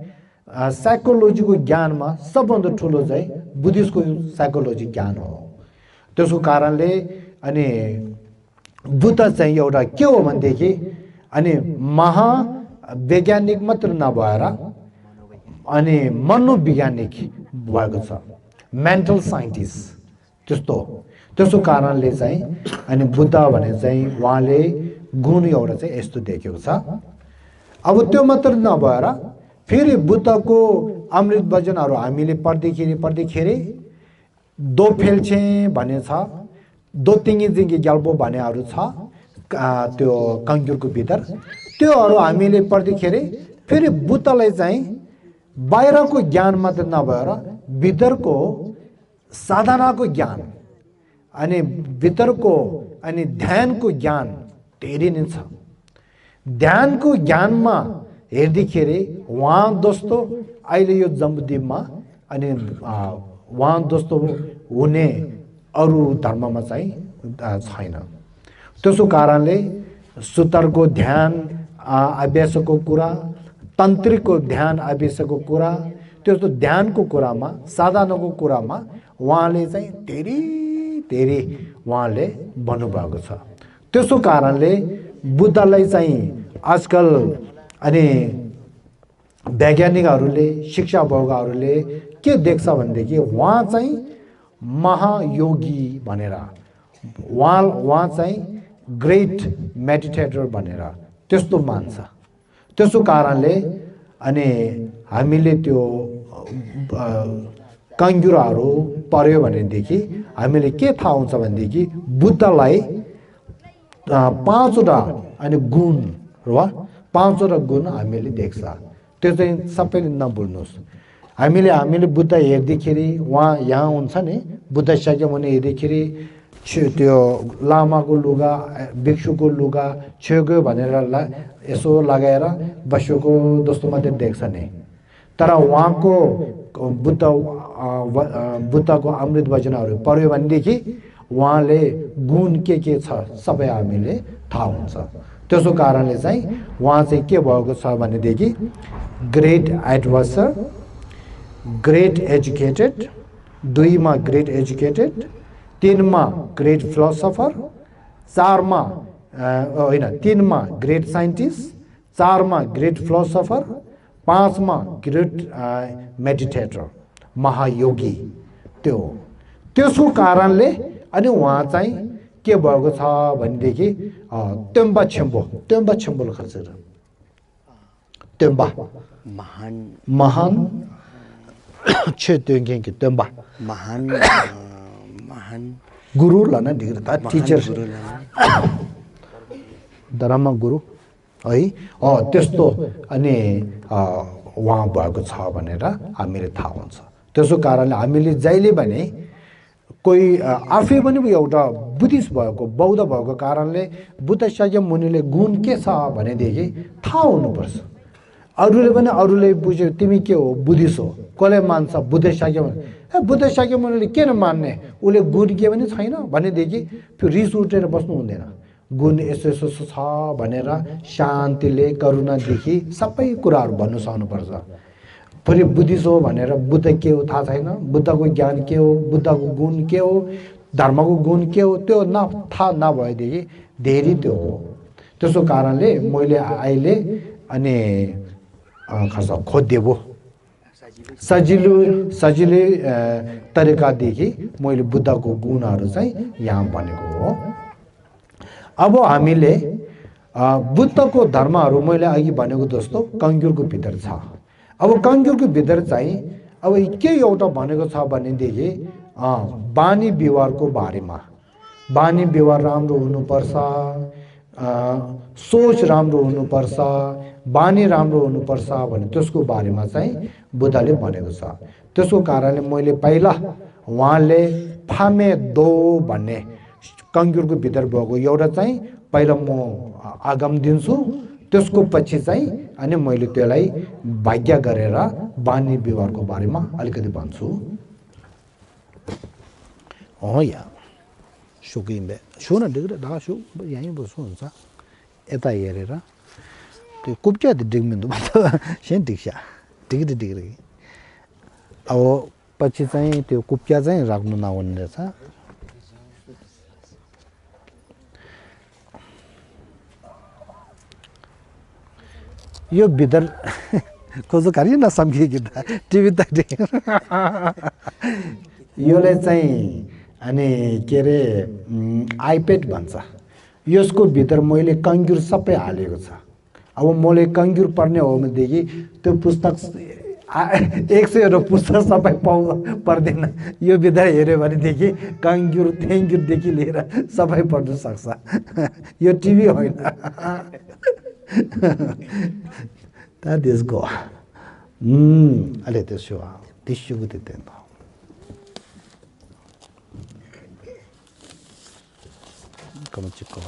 साइकोलोजीको ज्ञानमा सबभन्दा ठुलो चाहिँ बुद्धिस्टको साइकोलोजी ज्ञान हो। त्यसको कारणले अनि बुद्ध चाहिँ एउटा के हो भनेदेखि अनि महावैज्ञानिक मात्र नभएर अनि मनोवैज्ञानिक भएको छ, मेन्टल साइन्टिस्ट त्यस्तो। त्यसो कारणले चाहिँ अनि बुद्ध भने चाहिँ उहाँले गुण एउटा चाहिँ यस्तो देखेको छ। अब त्यो मात्र नभएर फेरि बुद्धको अमृत वचनहरू हामीले पढ्दाखेरि दो फेल्छे भन्ने छ, दो तिङ्गी जिङ्गी ग्याल्पो भन्नेहरू छ त्यो कङ्क्युरको भित्र। त्योहरू हामीले पढ्दाखेरि फेरि बुद्धलाई चाहिँ बाहिरको ज्ञान मात्र नभएर भित्रको साधनाको ज्ञान अनि भित्रको अनि ध्यानको ज्ञान धेरै नै छ। ध्यानको ज्ञानमा हेर्दाखेरि उहाँ जस्तो अहिले यो जम्बुद्वीपमा अनि उहाँ जस्तो हुने अरू धर्ममा चाहिँ छैन। त्यसो कारणले सुतरको ध्यान अभ्यासको कुरा, तन्त्रिकको ध्यान अभ्यासको कुरा, त्यस्तो ध्यानको कुरामा, साधनाको कुरामा उहाँले चाहिँ धेरै उहाँले भन्नुभएको छ। त्यसो कारणले बुद्धलाई चाहिँ आजकल अनि वैज्ञानिकहरूले, शिक्षा वर्गहरूले के देख्छ भनेदेखि उहाँ चाहिँ महायोगी भनेर, उहाँ चाहिँ ग्रेट मेडिटेटर भनेर त्यस्तो मान्छ। त्यसो कारणले अनि हामीले त्यो कङ्क्युरहरू पढ्यो भनेदेखि हामीले के थाहा हुन्छ भनेदेखि बुद्धलाई 5वटा अनि गुण वा 5वटा गुण हामीले देख्छ। त्यो चाहिँ सबैले नभुल्नुहोस्। हामीले बुद्ध हेर्दाखेरि उहाँ यहाँ हुन्छ नि, बुद्ध शाक्यमुनि हेर्दाखेरि त्यो लामाको लुगा, भिक्षुको लुगा छेउको भनेर यसो लगाएर बसेको जस्तो मात्रै देख्छ नि। तर उहाँको बुद्धको अमृत वचनहरू पढ्यो भनेदेखि उहाँले गुण के छ सबै हामीले थाहा हुन्छ। त्यसो कारणले चाहिँ उहाँ चाहिँ के भएको छ भनेदेखि ग्रेट एडभाइसर, ग्रेट एजुकेटेड, 2मा ग्रेट एजुकेटेड, 3मा ग्रेट फिलोसोफर, 3मा ग्रेट साइन्टिस्ट, 4मा ग्रेट फिलोसोफर, 5मा ग्रेट मेडिटेटर, महायोगी। त्यसको कारणले अनि उहाँ चाहिँ के भएको छ भनेदेखि तेम्बा छेम्बो खर्च तेम्बा महान तेम्बा महान गुरु लाना डिग्री टिचर धर्म गुरु है त्यस्तो अनि वहाँ भएको छ भनेर हामीले थाहा हुन्छ। त्यसो कारणले हामीले जहिले भने कोही आफै पनि एउटा बुद्धिस्ट भएको बौद्ध भएको कारणले बुद्ध शाक्य मुनिले गुण के छ भनेदेखि थाहा हुनुपर्छ। अरूले पनि अरूले बुझ्यो तिमी के हो बुद्धिस्ट हो, कसले मान्छ बुद्ध शाक्य मुनि, बुद्ध शाक्य मुनिले किन मान्ने, उसले गुण के पनि छैन भनेदेखि त्यो रिस उठेर बस्नु हुँदैन। गुण यसो यसो छ भनेर शान्तिले करुणादेखि सबै कुराहरू भन्नु सक्नुपर्छ। फेरि बुद्धिस्ट हो भनेर बुद्ध के हो थाहा छैन, बुद्धको ज्ञान के हो, बुद्धको गुण के हो, धर्मको गुण के हो त्यो थाहा नभएदेखि धेरै त्यो हो। त्यसो कारणले मैले अहिले अनि खास खोज्देऊ सजिलो तरिकादेखि मैले बुद्धको गुणहरू चाहिँ यहाँ भनेको हो। अब हामीले बुद्धको धर्महरू मैले अघि भनेको जस्तो कङ्ग्युरको भित्र छ। अब कङ्ग्युरको भित्र चाहिँ अब के एउटा भनेको छ भनेदेखि बानी व्यवहारको बारेमा, बानी व्यवहार राम्रो हुनुपर्छ, सोच राम्रो हुनुपर्छ, बानी राम्रो हुनुपर्छ भने त्यसको बारेमा चाहिँ बुद्धले भनेको छ। त्यसको कारणले मैले पहिला उहाँले फामे दो भन्ने कङ्ग्युरको भित्र भएको एउटा चाहिँ पहिला म आगम दिन्छु, त्यसको पछि चाहिँ अनि मैले त्यसलाई भाग्य गरेर बानी व्यवहारको बारेमा अलिकति भन्छु। या सुकिँदै सु न डिग्रे ढा सु यहीँ बस्नु हुन्छ यता हेरेर त्यो कुप्च्या डिग्मिँदो सेन डिक्सा डिग्री डिग्री। अब पछि चाहिँ त्यो कुप्च्या चाहिँ राख्नु नहुने रहेछ। यो भित्र खोजो कार्य नसम्झियो त टिभी त योले चाहिँ अनि के अरे आइप्याड भन्छ, यसको भित्र मैले कङ्ग्युर सबै हालेको छ। अब मैले कङ्ग्युर पढ्ने हो भनेदेखि त्यो पुस्तक 100 पुस्तक सबै पर्दैन। यो भित्र हेऱ्यो भनेदेखि कङ्ग्युर थ्याङ्ग्युरदेखि लिएर सबै पढ्न सक्छ। यो टिभी होइन। That is go. अलि त्यसो त्यसो बुझ्दैन। कम चिक्को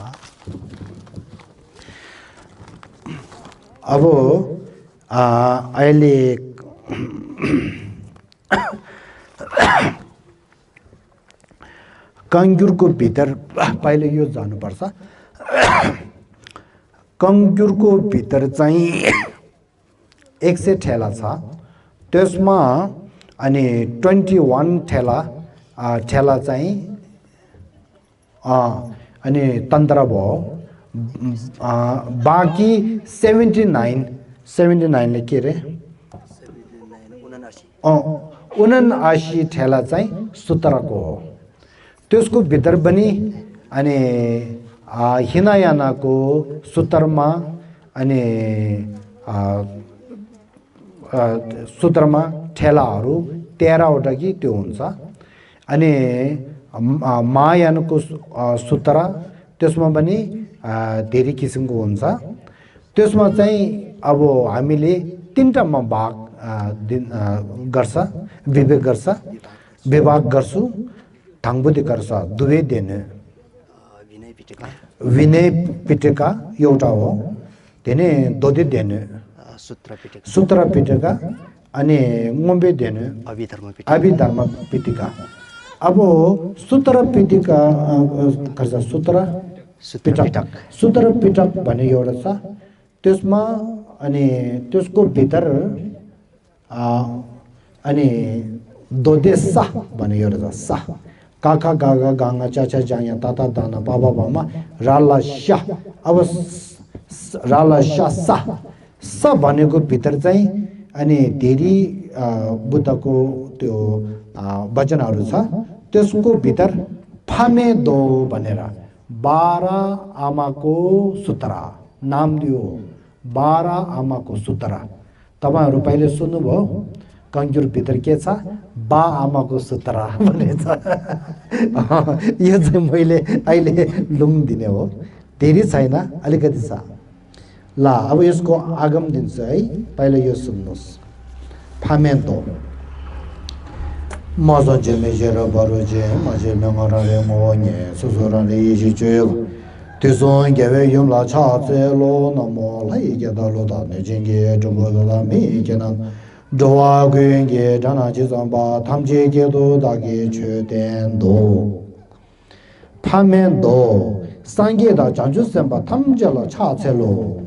अब अहिले कङ्ग्युरको भित्र पहिले यो जानुपर्छ। कङ्ग्युरको भित्र चाहिँ 100 ठेला छ, त्यसमा अनि 21 ठेला चाहिँ अनि तन्त्र भयो। बाँकी 79 के अरे 79 ठेला चाहिँ सूत्रको हो। त्यसको भित्र पनि अनि हिनायानाको सूत्रमा अनि सूत्रमा ठेलाहरू 13वटा कि त्यो हुन्छ। अनि महायानको सूत्र त्यसमा पनि धेरै किसिमको हुन्छ। त्यसमा चाहिँ अब हामीले 3टामा भाग गर्छ, विभाग गर्छु। ठाङबुदी गर्छ दुवै दिन विनय पिटका एउटा हो, त्यने दोधी देन सूत्र पिटका अनि ngombe देनु अभिधर्म पिटिका। अब सूत्र पिटिका गर्छ सूत्र पिटक भन्ने एउटा छ। त्यसमा अनि त्यसको भित्र अनि दोदेसा भन्ने एउटा छ। सा काका गागा गाङा चाचा जाया ताता दाना बाबा बामा राला शाह। अब राला शाह सा भनेको भित्र चाहिँ अनि धेरै बुद्धको त्यो वचनहरू छ। त्यसको भित्र फामे दो भनेर 12 आमाको सूत्र नाम दियो। 12 आमाको सूत्र तपाईहरु पहिले सुन्नुभयो। कङ्ग्युर भित्र के छ? बा आमाको सूत्र भनेछ। यो चाहिँ मैले अहिले लुङ दिने हो, धेरै छैन, अलिकति छ। ला अब यसको आगम दिन्छ है पहिले यो सुन्नुस् फामेन्तो मजो जेमेजेर बरोजे मजे मेमोराले मोने सुसुराले इजि जुग त्यसों गेवे युमला छाचे लो नमो लाई गेदालो दा नेजिंगे जबोला मी केना जोवा गुंगे जाना जिजांबा 탐제 गेदो दागे छे텐도 파멘도 상게다 장주선바 탐제로 차체로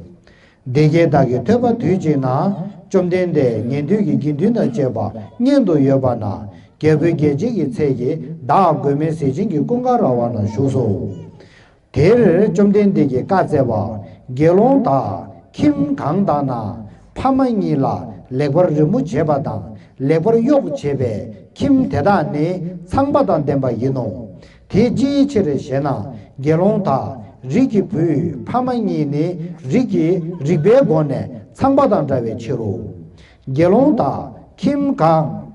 대게다게 되바 뒤지나 좀 된데 년두기 긴두나 제바 년도 여바나 개베게지기 체기 다 고메세진기 공가라와나 쇼소 대를 좀 된데게 까제바 게론다 김강다나 파마이라 레버르무 제바다 레버르 욕 제베 김대다니 상바단 된바 이노 대지체를 셴나 게론다 리기부 파마이니 리기 리베보네 상바단 자베 치로 게론다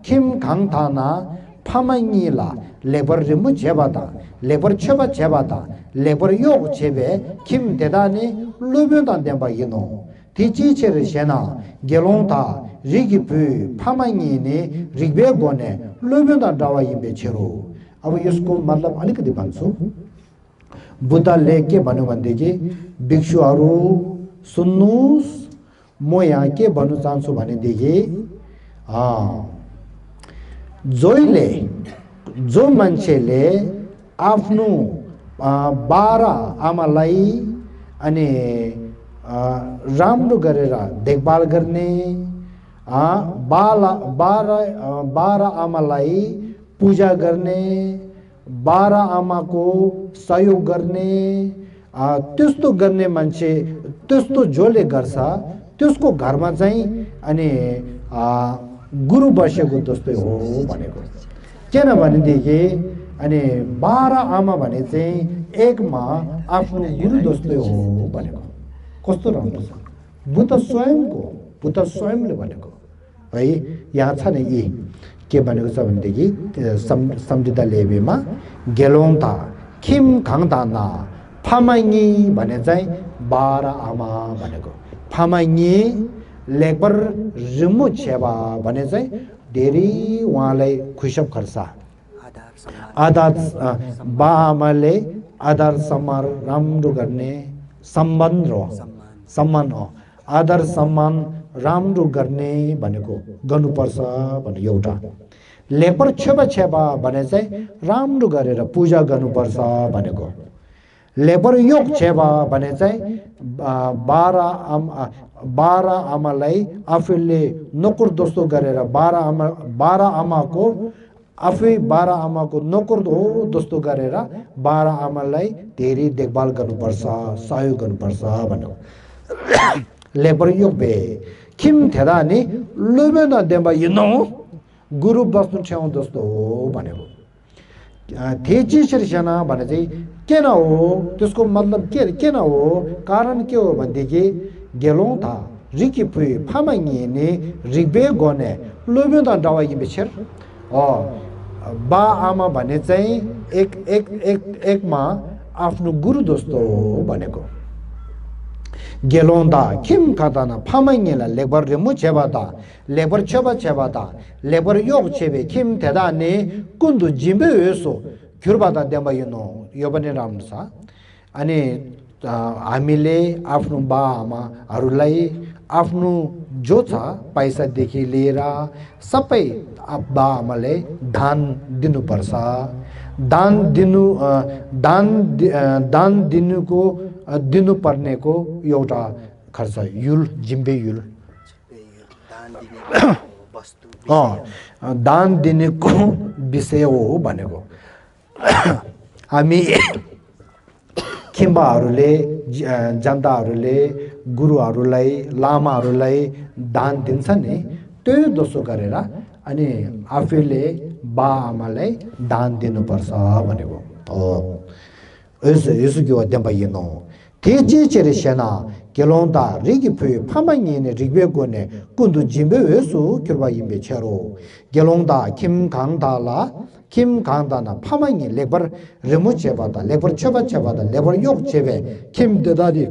김강다나 파마이라 레버르무 제바다 레버르 쳐바 제바다 레버르 욕 제베 김대다니 루변단 된바 이노 대지체를 셴나 게론다 리기부 파마이니 리베보네 루변단 자와 임베 치로 अब यसको मतलब अलिकति भन्छु बुद्धले के भन्नु भन्देखि भिक्षुहरू सुन्नुस् म यहाँ के भन्नु चाहन्छु भनेदेखि जो मान्छेले आफ्नो 12 आमालाई अनि राम्रो गरेर देखभाल गर्ने 12 आमालाई पूजा गर्ने 12 आमाको सहयोग गर्ने त्यस्तो गर्ने मान्छे त्यस्तो जसले गर्छ त्यसको घरमा चाहिँ अनि गुरु बसेको जस्तै हो भनेको किन भनेदेखि अनि 12 आमा भने चाहिँ एकमा आफ्नो गुरु जस्तै हो भनेको कस्तो राम्रो छ बुद्ध स्वयंले भनेको है यहाँ छ नि यी के भनेको छ भनेदेखि सम्झिदा लेबेमा गेलोङता खिम खाङदाना फामाइनी भने चाहिँ 12 आमा भनेको फामाइनी लेबर रिमु छेबा भने चाहिँ धेरै उहाँलाई खुसब खर्सा आधार बा आमाले आधार सम्मान राम्रो गर्ने सम्मान हो आधार सम्मान राम्रो गर्ने भनेको गर्नुपर्छ भने एउटा लेबर छेबा भने चाहिँ राम्रो गरेर पूजा गर्नुपर्छ भनेको लेबर योग छेबा भने चाहिँ 12 आमालाई आफूले नोकर जस्तो गरेर 12 आमाको आफै 12 आमाको नोकर हो जस्तो गरेर 12 आमालाई धेरै देखभाल गर्नुपर्छ सहयोग गर्नुपर्छ भनेको लेबर योग बे किम थेदानी लुबेना देम्बा यनो गुरु बस्नु छेउ जस्तो हो भनेको तेजी शिर्षना भने चाहिँ किन हो त्यसको मतलब के न हो कारण के हो भनेदेखि गेलोङ था रिकी पुइ फामाङी ने रिबे गने लुबेना दावाई बेछर बा आमा भने चाहिँ एकमा आफ्नो गुरु जस्तो हो भनेको गेलोंदा किम कादाना फामाङेला लेबर रेमु छेबादा लेबर छेबादा लेबर योग छेबे किम तेदाने कुन्दु जिम्बे यसो खुरबादा देमा यनो यो पनि राम्रो छ अनि हामीले आफ्नो बा आमाहरूलाई आफ्नो जो छ पैसा देखि लिएर सबै बा आमाले दान दिनुपर्छ दान दिनुको दिनुपर्नेको एउटा खर्च युल जिम्बे युल दान दिनेको विषय हो भनेको हामी खिम्बाहरूले जनताहरूले गुरुहरूलाई लामाहरूलाई दान दिन्छ नि त्यो दोस्रो गरेर अनि आफूले बा आमालाई दान दिनुपर्छ भनेको यसो के अध्ययन भइनो तेजी चेरेशना गेलोंदा रिगी फु फामाङिने रिगबेगोने कुन्दु जिम्बे यसो किरबा इम्बे छेरो गेलोंदा किम खाङदाना फामाङि लेबर रेमु छेबादा लेबर छेबादा लेबर योग छेबे किम देदादि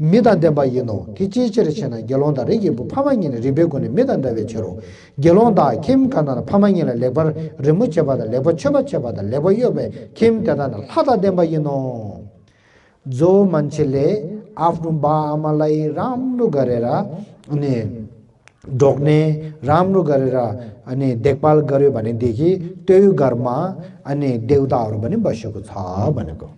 미단데바 이노 티치치르치나 gelonda 레기 파망이네 리베고네 미단다베 쳐로 gelonda 김카나 파망이네 레버 리무체바다 레버 쳐바쳐바다 레버 요베 김다다 하다데바 이노 जो मान्छेले आफ्नो बाआमालाई राम्रो गरेर अनि ढोक्ने राम्रो गरेर अनि देखभाल गर्यो भनेदेखि त्यो घरमा अनि देवताहरू पनि बसेको छ भनेको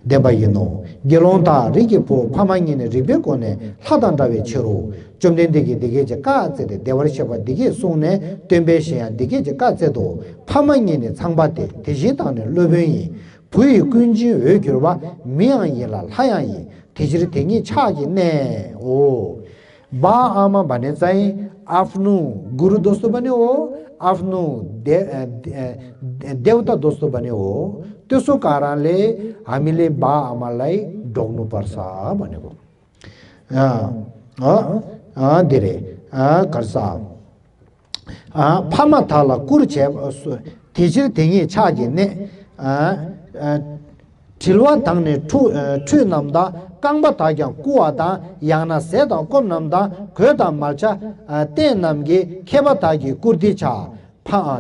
देबाइनो गेलोन्ता रिकेपो फामाङिने रिबेकोने लादान्दावे छेरो चुम्देदेखि दिगे जे काचे देवरसेबा दिगे सोने टेम्बेसिया दिगे जे काचे दो फामाङिने छाङबाते तेजिताने लोबेइ 부이 군지 외교와 미양이라 하야이 디지르 땡이 차기네 오 बाआमा भने चाहिँ आफ्नो गुरु दोस्तो पनि हो आफ्नो देवता दोस्तो पनि हो त्यसो कारणले हामीले बाआमालाई ढोग्नु पर्छ भनेको धेरै कर्सा फामा थाला कुर्छे तिजिर 땡이 차기네 tilwa tangne tu namda kangba tagyang kuwada yana seda kom namda kyoda malcha ten namgi keba tagi kurdi cha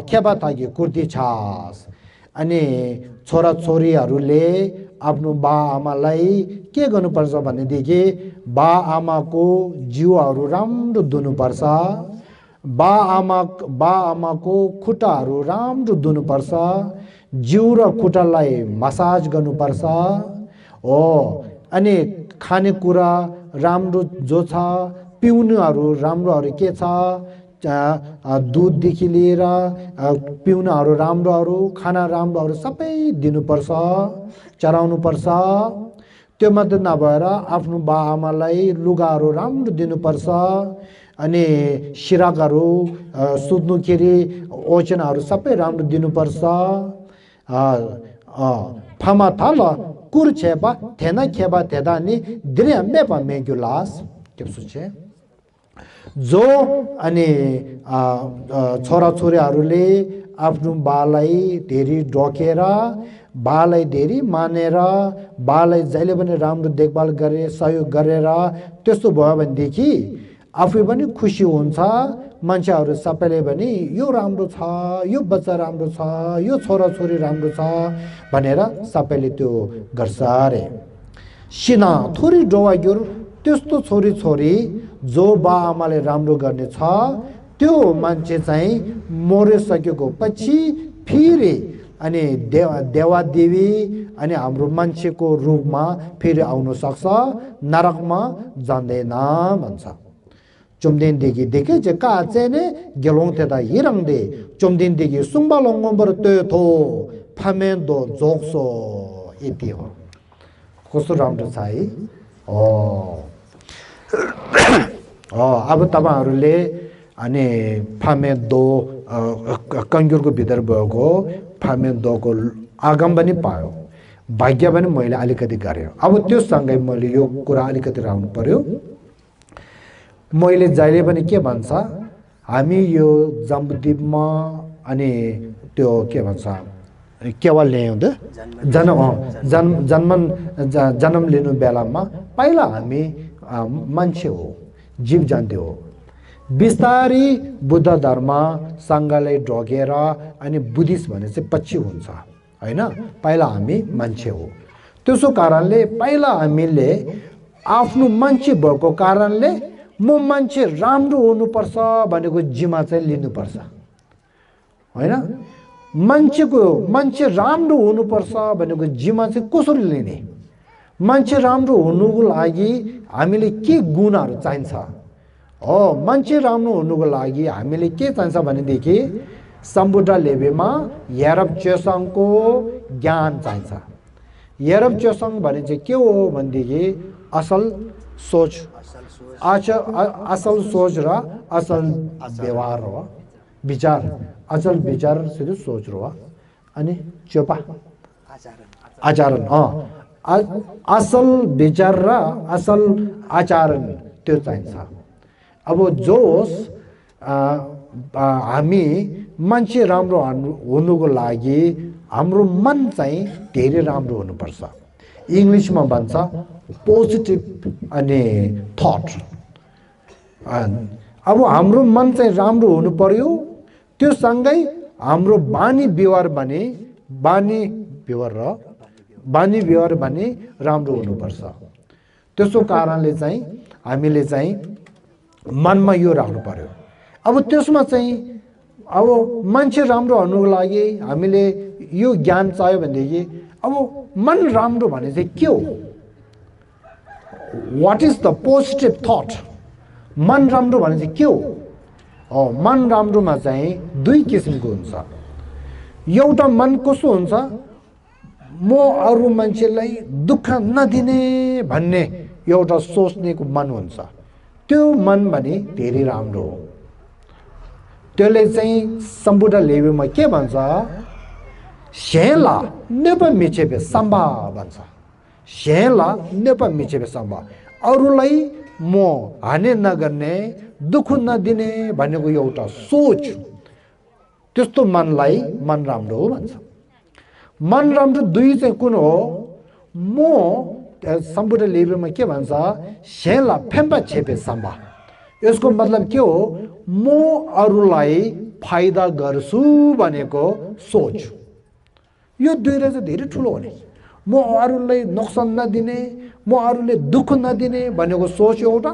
keba tagi kurdi chas ani chora chori harule आफ्नो बाआमालाई के गर्नु पर्छ भने देखि बाआमाको जिउहरू राम्रो धुनु पर्छ बाआमाको खुट्टाहरू राम्रो धुनु पर्छ जिउ र खुट्टालाई मसाज गर्नुपर्छ हो अनि खानेकुरा राम्रो जो छ पिउनुहरू राम्रोहरू के छ दूधदेखि लिएर पिउनुहरू राम्रोहरू खाना राम्रोहरू सबै दिनुपर्छ चराउनुपर्छ त्यो मात्र नभएर आफ्नो बाआमालाई लुगाहरू राम्रो दिनुपर्छ अनि सिराकहरू सुत्नुखेरि ओछ्यानहरू सबै राम्रो दिनुपर्छ फामा थाल कुर्छेबा थेना खेबा थेदानी दिरे मेपा मेगुलास केप्सुचे जो अनि छोरा छोरीहरूले आफ्नो बालाई धेरै ढोकेर बालाई धेरै मानेर बालाई जहिले पनि राम्रो देखभाल गरे सहयोग गरेर त्यस्तो भयो भनेदेखि आफै पनि खुसी हुन्छ मान्छेहरू सबैले पनि यो राम्रो छ यो बच्चा राम्रो छ यो छोरा छोरी राम्रो छ भनेर सबैले त्यो गर्छ रे सिना थोरै डोवाग्योर त्यस्तो छोरी छोरी जो बाआमाले राम्रो गर्ने छ त्यो मान्छे चाहिँ मरिसकेको पछि फेरि अनि देवादेवी अनि हाम्रो मान्छेको रूपमा फेरि आउन सक्छ नरकमा जाँदैन भन्छ चुम्देनदेखि देखे जे काचेने गेलोङतेदा हिरङदे चुम्देनदेखि सुङबालोङबर त्यो फामेन्दो जोक्सो यति हो कस्तो राम्रो छ है अब तपाईहरुले अनि फामेन्दो कङ्गुरको भित्र भएको फामेन्दोको आगम पनि पायो भाग्य पनि मैले अलिकति गरे अब त्यो सँगै मैले यो कुरा अलिकति राख्नु पर्यो मैले जहिले पनि के भन्छ हामी यो जम्बुद्वीपमा अनि त्यो के भन्छ केवल ल्याउँदा जन्म लिनु बेलामा पहिला हामी मान्छे हो जीव जन्तु हो बिस्तारै बुद्ध धर्म सँगलाई ढोगेर अनि बुद्धिस्ट भने चाहिँ पछि हुन्छ हैन पहिला हामी मान्छे हो त्यसो कारणले पहिला हामीले आफ्नो मान्छे भएको कारणले म मान्छे राम्रो हुनुपर्छ भनेको जिम्मा चाहिँ लिनुपर्छ हैन मान्छे राम्रो हुनुपर्छ भनेको जिम्मा चाहिँ कसरी लिने मान्छे राम्रो हुनुको लागि हामीले के गुणहरू चाहिन्छ हो मान्छे राम्रो हुनुको लागि हामीले के चाहिन्छ भनेदेखि सम्बुद्ध लेभेलमा यारब चेसङको ज्ञान चाहिन्छ यारब चेसङ भने चाहिँ के हो भनेदेखि असल सोच असल सोच र असल व्यवहार हो विचार असल विचार सिधै सोच हो अनि चोपा आचरण असल विचार र असल आचरण त्यो चाहिन्छ अब जोस हामी मान्छे राम्रो हुनुको लागि हाम्रो मन चाहिँ धेरै राम्रो हुनुपर्छ इङ्ग्लिसमा भन्छ पोजिटिभ अनि थट। अब हाम्रो मन चाहिँ राम्रो हुनु पर्यो, त्यो सँगै हाम्रो बानी व्यवहार भने राम्रो हुनुपर्छ। त्यसो कारणले चाहिँ हामीले चाहिँ मनमा यो राख्नु पर्यो। अब त्यसमा चाहिँ अब मान्छे राम्रो हुनुको लागि हामीले यो ज्ञान चाहियो भनेदेखि अब मन राम्रो भने चाहिँ के हो? What is the positive thought? मन राम्रो भने चाहिँ के हो? मन राम्रोमा चाहिँ दुई किसिमको हुन्छ। एउटा मन कस्तो हुन्छ, म अरू मान्छेलाई दुःख नदिने भन्ने एउटा सोच्नेको मन हुन्छ। त्यो मन भने धेरै राम्रो हो। त्यसले चाहिँ सम्बुद्ध लेबुमा के भन्छ? सेला नेपा मिचेबे सम्भा भन्छ। सेला नेपा मिचेबे सम्भा, अरूलाई म हानि नगर्ने, दुःख नदिने भनेको एउटा सोच, त्यस्तो मनलाई मन राम्रो हो भन्छ। मन राम्रो दुई चाहिँ कुन हो? म सम्बुद्ध लेबुमा के भन्छ? सेला फेम्पा छेपे सम्भा। यसको मतलब के हो? म अरूलाई फाइदा गर्छु भनेको सोच। यो दुईले चाहिँ धेरै ठुलो हो नि। म अरूलाई नोक्सान नदिने, म अरूले दुःख नदिने भनेको सोच एउटा,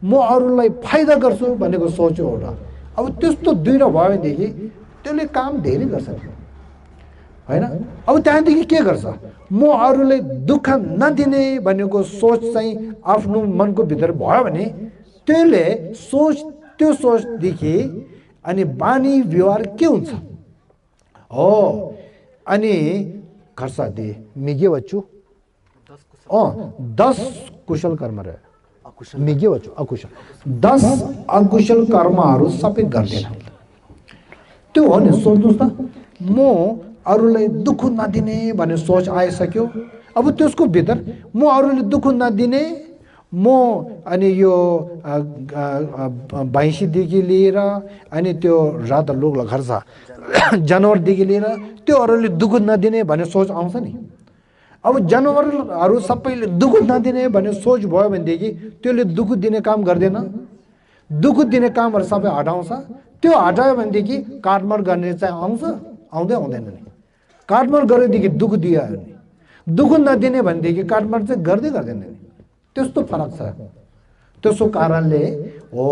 म अरूलाई फाइदा गर्छु भनेको सोच एउटा। अब त्यस्तो दुईवटा भयो भनेदेखि त्यसले काम धेरै गर्छ होइन। अब त्यहाँदेखि के गर्छ? म अरूलाई दुःख नदिने भनेको सोच चाहिँ आफ्नो मनको भित्र भयो भने त्यसले त्यो सोचदेखि अनि बानी व्यवहार के हुन्छ हो? अनि खर्च दे मिगे बच्चू 10 कुशल कर्म रहे, मिगे बच्चू अकुशल 10 अकुशल कर्महरू सबै गर्दैन। त्यो हो नि। सोच्नुहोस् त, म अरूलाई दुःख नदिने भन्ने सोच आइसक्यो। अब त्यसको भित्र म अरूले दुःख नदिने, म अनि यो भैँसीदेखि लिएर अनि त्यो रात लोक खर्च जनावरदेखि लिएर त्यो अरूले दुःख नदिने भन्ने सोच आउँछ नि। अब जनावरहरू सबैले दुःख नदिने भन्ने सोच भयो भनेदेखि त्यसले दुःख दिने काम गर्दैन। दुःख दिने कामहरू सबै हटाउँछ। त्यो हटायो भनेदेखि काटमार गर्ने चाहिँ आउँछ? आउँदैन नि। काटमार गरेदेखि दुःख दियो नि। दुःख नदिने भनेदेखि काटमार चाहिँ गर्दैन नि। त्यस्तो फरक छ। त्यसो कारणले हो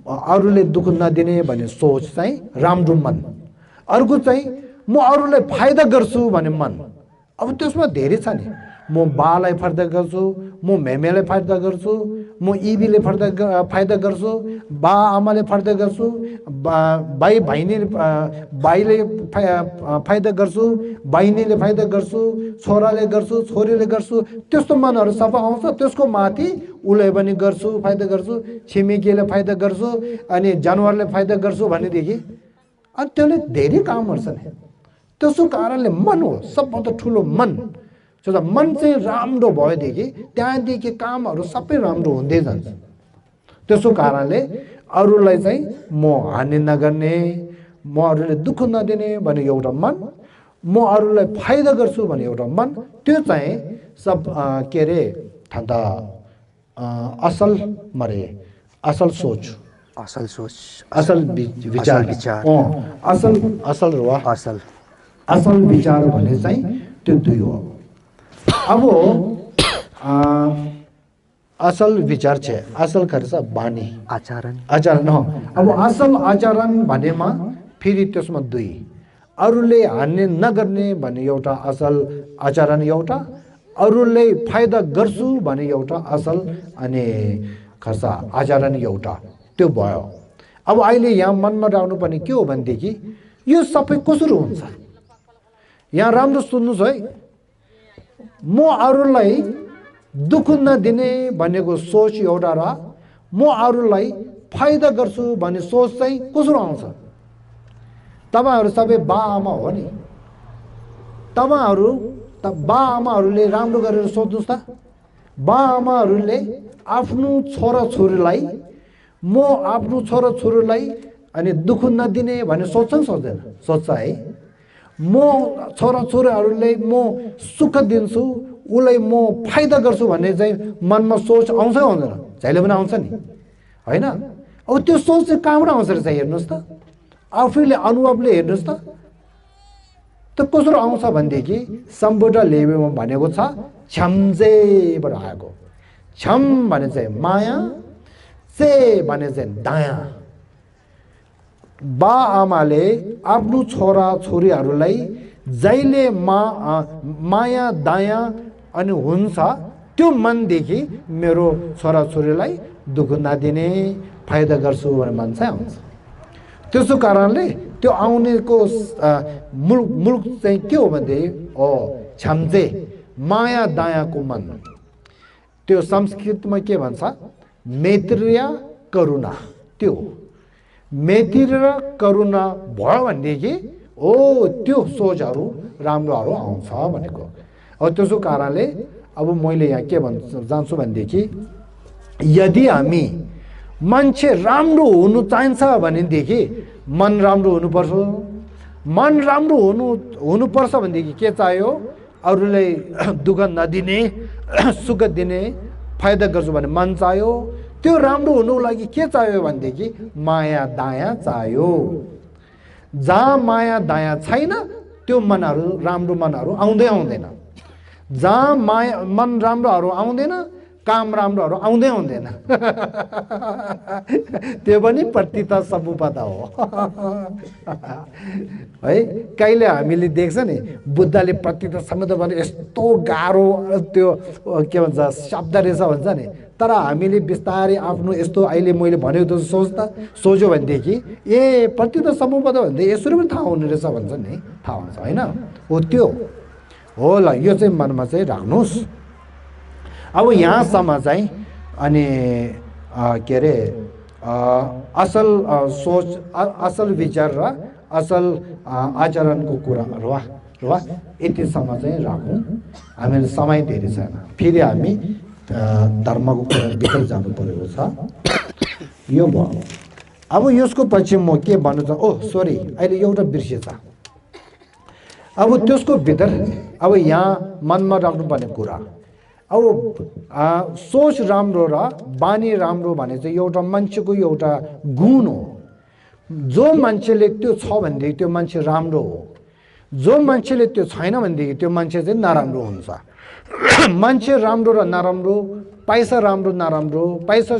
अरूले दुःख नदिने भन्ने सोच चाहिँ राम्रो मन। अर्को चाहिँ म अरूलाई फाइदा गर्छु भन्ने मन। अब त्यसमा धेरै छ नि। म बालाई फाइदा गर्छु, म मेमेलाई फाइदा गर्छु, म इबीले फाइदा गर्छु, बा आमाले फाइदा गर्छु, भाइले फाइदा गर्छु, बहिनीले फाइदा गर्छु, छोराले गर्छु, छोरीले गर्छु। त्यस्तो मनहरू सबै आउँछ। त्यसको माथि उसलाई पनि गर्छु, फाइदा गर्छु, छिमेकीले फाइदा गर्छु, अनि जनावरले फाइदा गर्छु भनेदेखि अनि त्यसले धेरै कामहरू छ नि। त्यसो कारणले मन हो सबभन्दा ठुलो मन। मन चाहिँ राम्रो भएदेखि त्यहाँदेखि कामहरू सबै राम्रो हुँदै जान्छ। त्यसो कारणले अरूलाई चाहिँ म हानि नगर्ने, म अरूले दुःख नदिने भने एउटा मन, म अरूलाई फाइदा गर्छु भने एउटा मन, त्यो चाहिँ सब के अरे ठन्डा असल मरे असल सोच, असल विचार, असल विचार भने चाहिँ त्यो दुई हो। अब असल विचार छ, असल खर्च बानी आचरण हो। अब असल आचरण भनेमा फेरि त्यसमा दुई, अरूले हानि नगर्ने भन्ने एउटा असल आचरण एउटा, अरूले फाइदा गर्छु भने एउटा असल अनि खर्च आचरण एउटा, त्यो भयो। अब अहिले यहाँ मनमा राख्नुपर्ने के हो भनेदेखि यो सबै कसरी हुन्छ? यहाँ राम्रो सुन्नुहोस् है। म अरूलाई दुःख नदिने भनेको सोच एउटा र म अरूलाई फाइदा गर्छु भन्ने सोच चाहिँ कसरी आउँछ? तपाईहरु सबै बा आमा हो नि। तपाईहरु बा आमाहरूले राम्रो गरेर सोच्नुस् त। बा आमाहरूले आफ्नो छोरा छोरीलाई म आफ्नो छोरा छोरीलाई अनि दुःख नदिने भन्ने सोच्छन् सोच्दैन? सोच्छ है। म छोरा छोरीहरूलाई म सुख दिन्छु, उसलाई म फाइदा गर्छु भन्ने चाहिँ मनमा सोच आउँछ आउँदैन जहिले पनि आउँछ नि हैन अब त्यो सोच चाहिँ कहाँबाट आउँछ रहेछ हेर्नुहोस् त आफैले अनुभवले हेर्नुहोस् त कसरी आउँछ भनेदेखि सम्बुद्ध लेबेमा भनेको छ छम्जेबाट आएको छम भने चाहिँ माया से भने चाहिँ दया बा आमाले आफ्नो छोरा छोरीहरूलाई जहिले माया दया अनि हुन्छ त्यो मनदेखि मेरो छोरा छोरीलाई दुःख नदिने फाइदा गर्छु भन्ने मन चाहिँ आउँछ त्यसो कारणले त्यो आउनेको मुलुक चाहिँ के हो भने छम्जे माया दयाको मन त्यो संस्कृतमा के भन्छ मैत्री करुणा त्यो मैत्री र करुणा भयो भनेदेखि त्यो सोचहरू राम्रोहरू आउँछ भनेको अब त्यसो कारणले अब मैले यहाँ के भन्न जान्छु भनेदेखि यदि हामी मान्छे राम्रो हुनु चाहिन्छ भनेदेखि मन राम्रो हुनुपर्छ मन राम्रो हुनुपर्छ भनेदेखि के चाहियो अरूलाई दुःख नदिने सुख दिने फाइदा गर्छु भने मन चाहियो त्यो राम्रो हुनुको लागि के चाहियो भनेदेखि माया दया चाहियो जहाँ माया दया छैन त्यो मनहरू राम्रो मनहरू आउँदैन जहाँ मन राम्रोहरू आउँदैन काम राम्रोहरू आउँदैन त्यो पनि प्रतिता समुपदा हो है कहिले हामीले देख्छ नि बुद्धले प्रतिता समुपदा भने यस्तो गाह्रो त्यो के भन्छ शब्द रहेछ भन्छ नि तर हामीले बिस्तारै आफ्नो यस्तो अहिले मैले भनेको त सोच्यो भनेदेखि प्रतिता समुपदा भन्दै यसरी पनि थाहा हुने रहेछ भन्छ नि थाहा हुन्छ होइन हो त्यो हो ल यो चाहिँ मनमा चाहिँ राख्नुहोस् अब यहाँसम्म चाहिँ अनि के अरे असल सोच असल विचार र असल आचरणको कुराहरू र यतिसम्म चाहिँ राखौँ हामीले समय धेरै छैन फेरि हामी धर्मको कुरा भित्र जानु परेको छ यो भयो अब यसको पछि म के भन्नु छ सरी अहिले एउटा बिर्सिएछ अब त्यसको भित्र अब यहाँ मनमा राख्नुपर्ने कुरा अब सोच राम्रो र बानी राम्रो भने चाहिँ एउटा मान्छेको एउटा गुण हो जो मान्छेले त्यो छ भनेदेखि त्यो मान्छे राम्रो हो जो मान्छेले त्यो छैन भनेदेखि त्यो मान्छे चाहिँ नराम्रो हुन्छ मान्छे राम्रो र नराम्रो पैसा राम्रो नराम्रो पैसा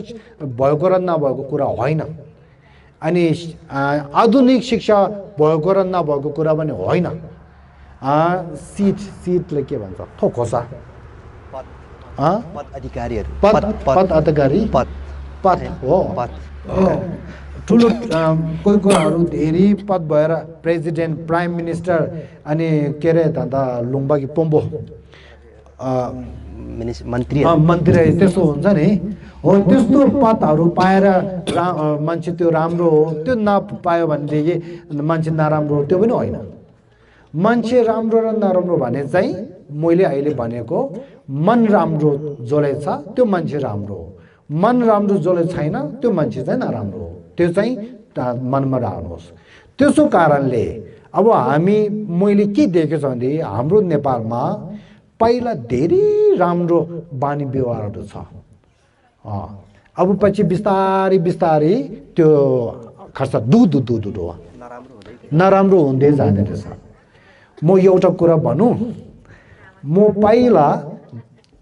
भएको र नभएको कुरा होइन अनि आधुनिक शिक्षा भएको र नभएको कुरा पनि होइन सिटले के भन्छ थोकोसा पद अधिकारीहरू पद अधिकारी पद हो ठुलो कोही कुराहरू धेरै पद भएर प्रेसिडेन्ट प्राइम मिनिस्टर अनि के अरे धन्दा लुम्बाकी पोम्बो मन्त्री त्यस्तो हुन्छ नि हो त्यस्तो पदहरू पाएर मान्छे त्यो राम्रो हो त्यो नपायो भनेदेखि मान्छे नराम्रो हो त्यो पनि होइन मान्छे राम्रो र नराम्रो भने चाहिँ मैले अहिले भनेको मन राम्रो जसले छ त्यो मान्छे राम्रो हो मन राम्रो जसले छैन त्यो मान्छे चाहिँ नराम्रो हो त्यो चाहिँ मनमा राख्नुहोस् त्यसो कारणले अब हामी मैले के देखेको छु भने हाम्रो नेपालमा पहिला धेरै राम्रो बानी व्यवहारहरू छ अब पछि बिस्तारै त्यो खर्च दुध हो नराम्रो हुँदै जाने रहेछ म एउटा कुरा भनौँ म पहिला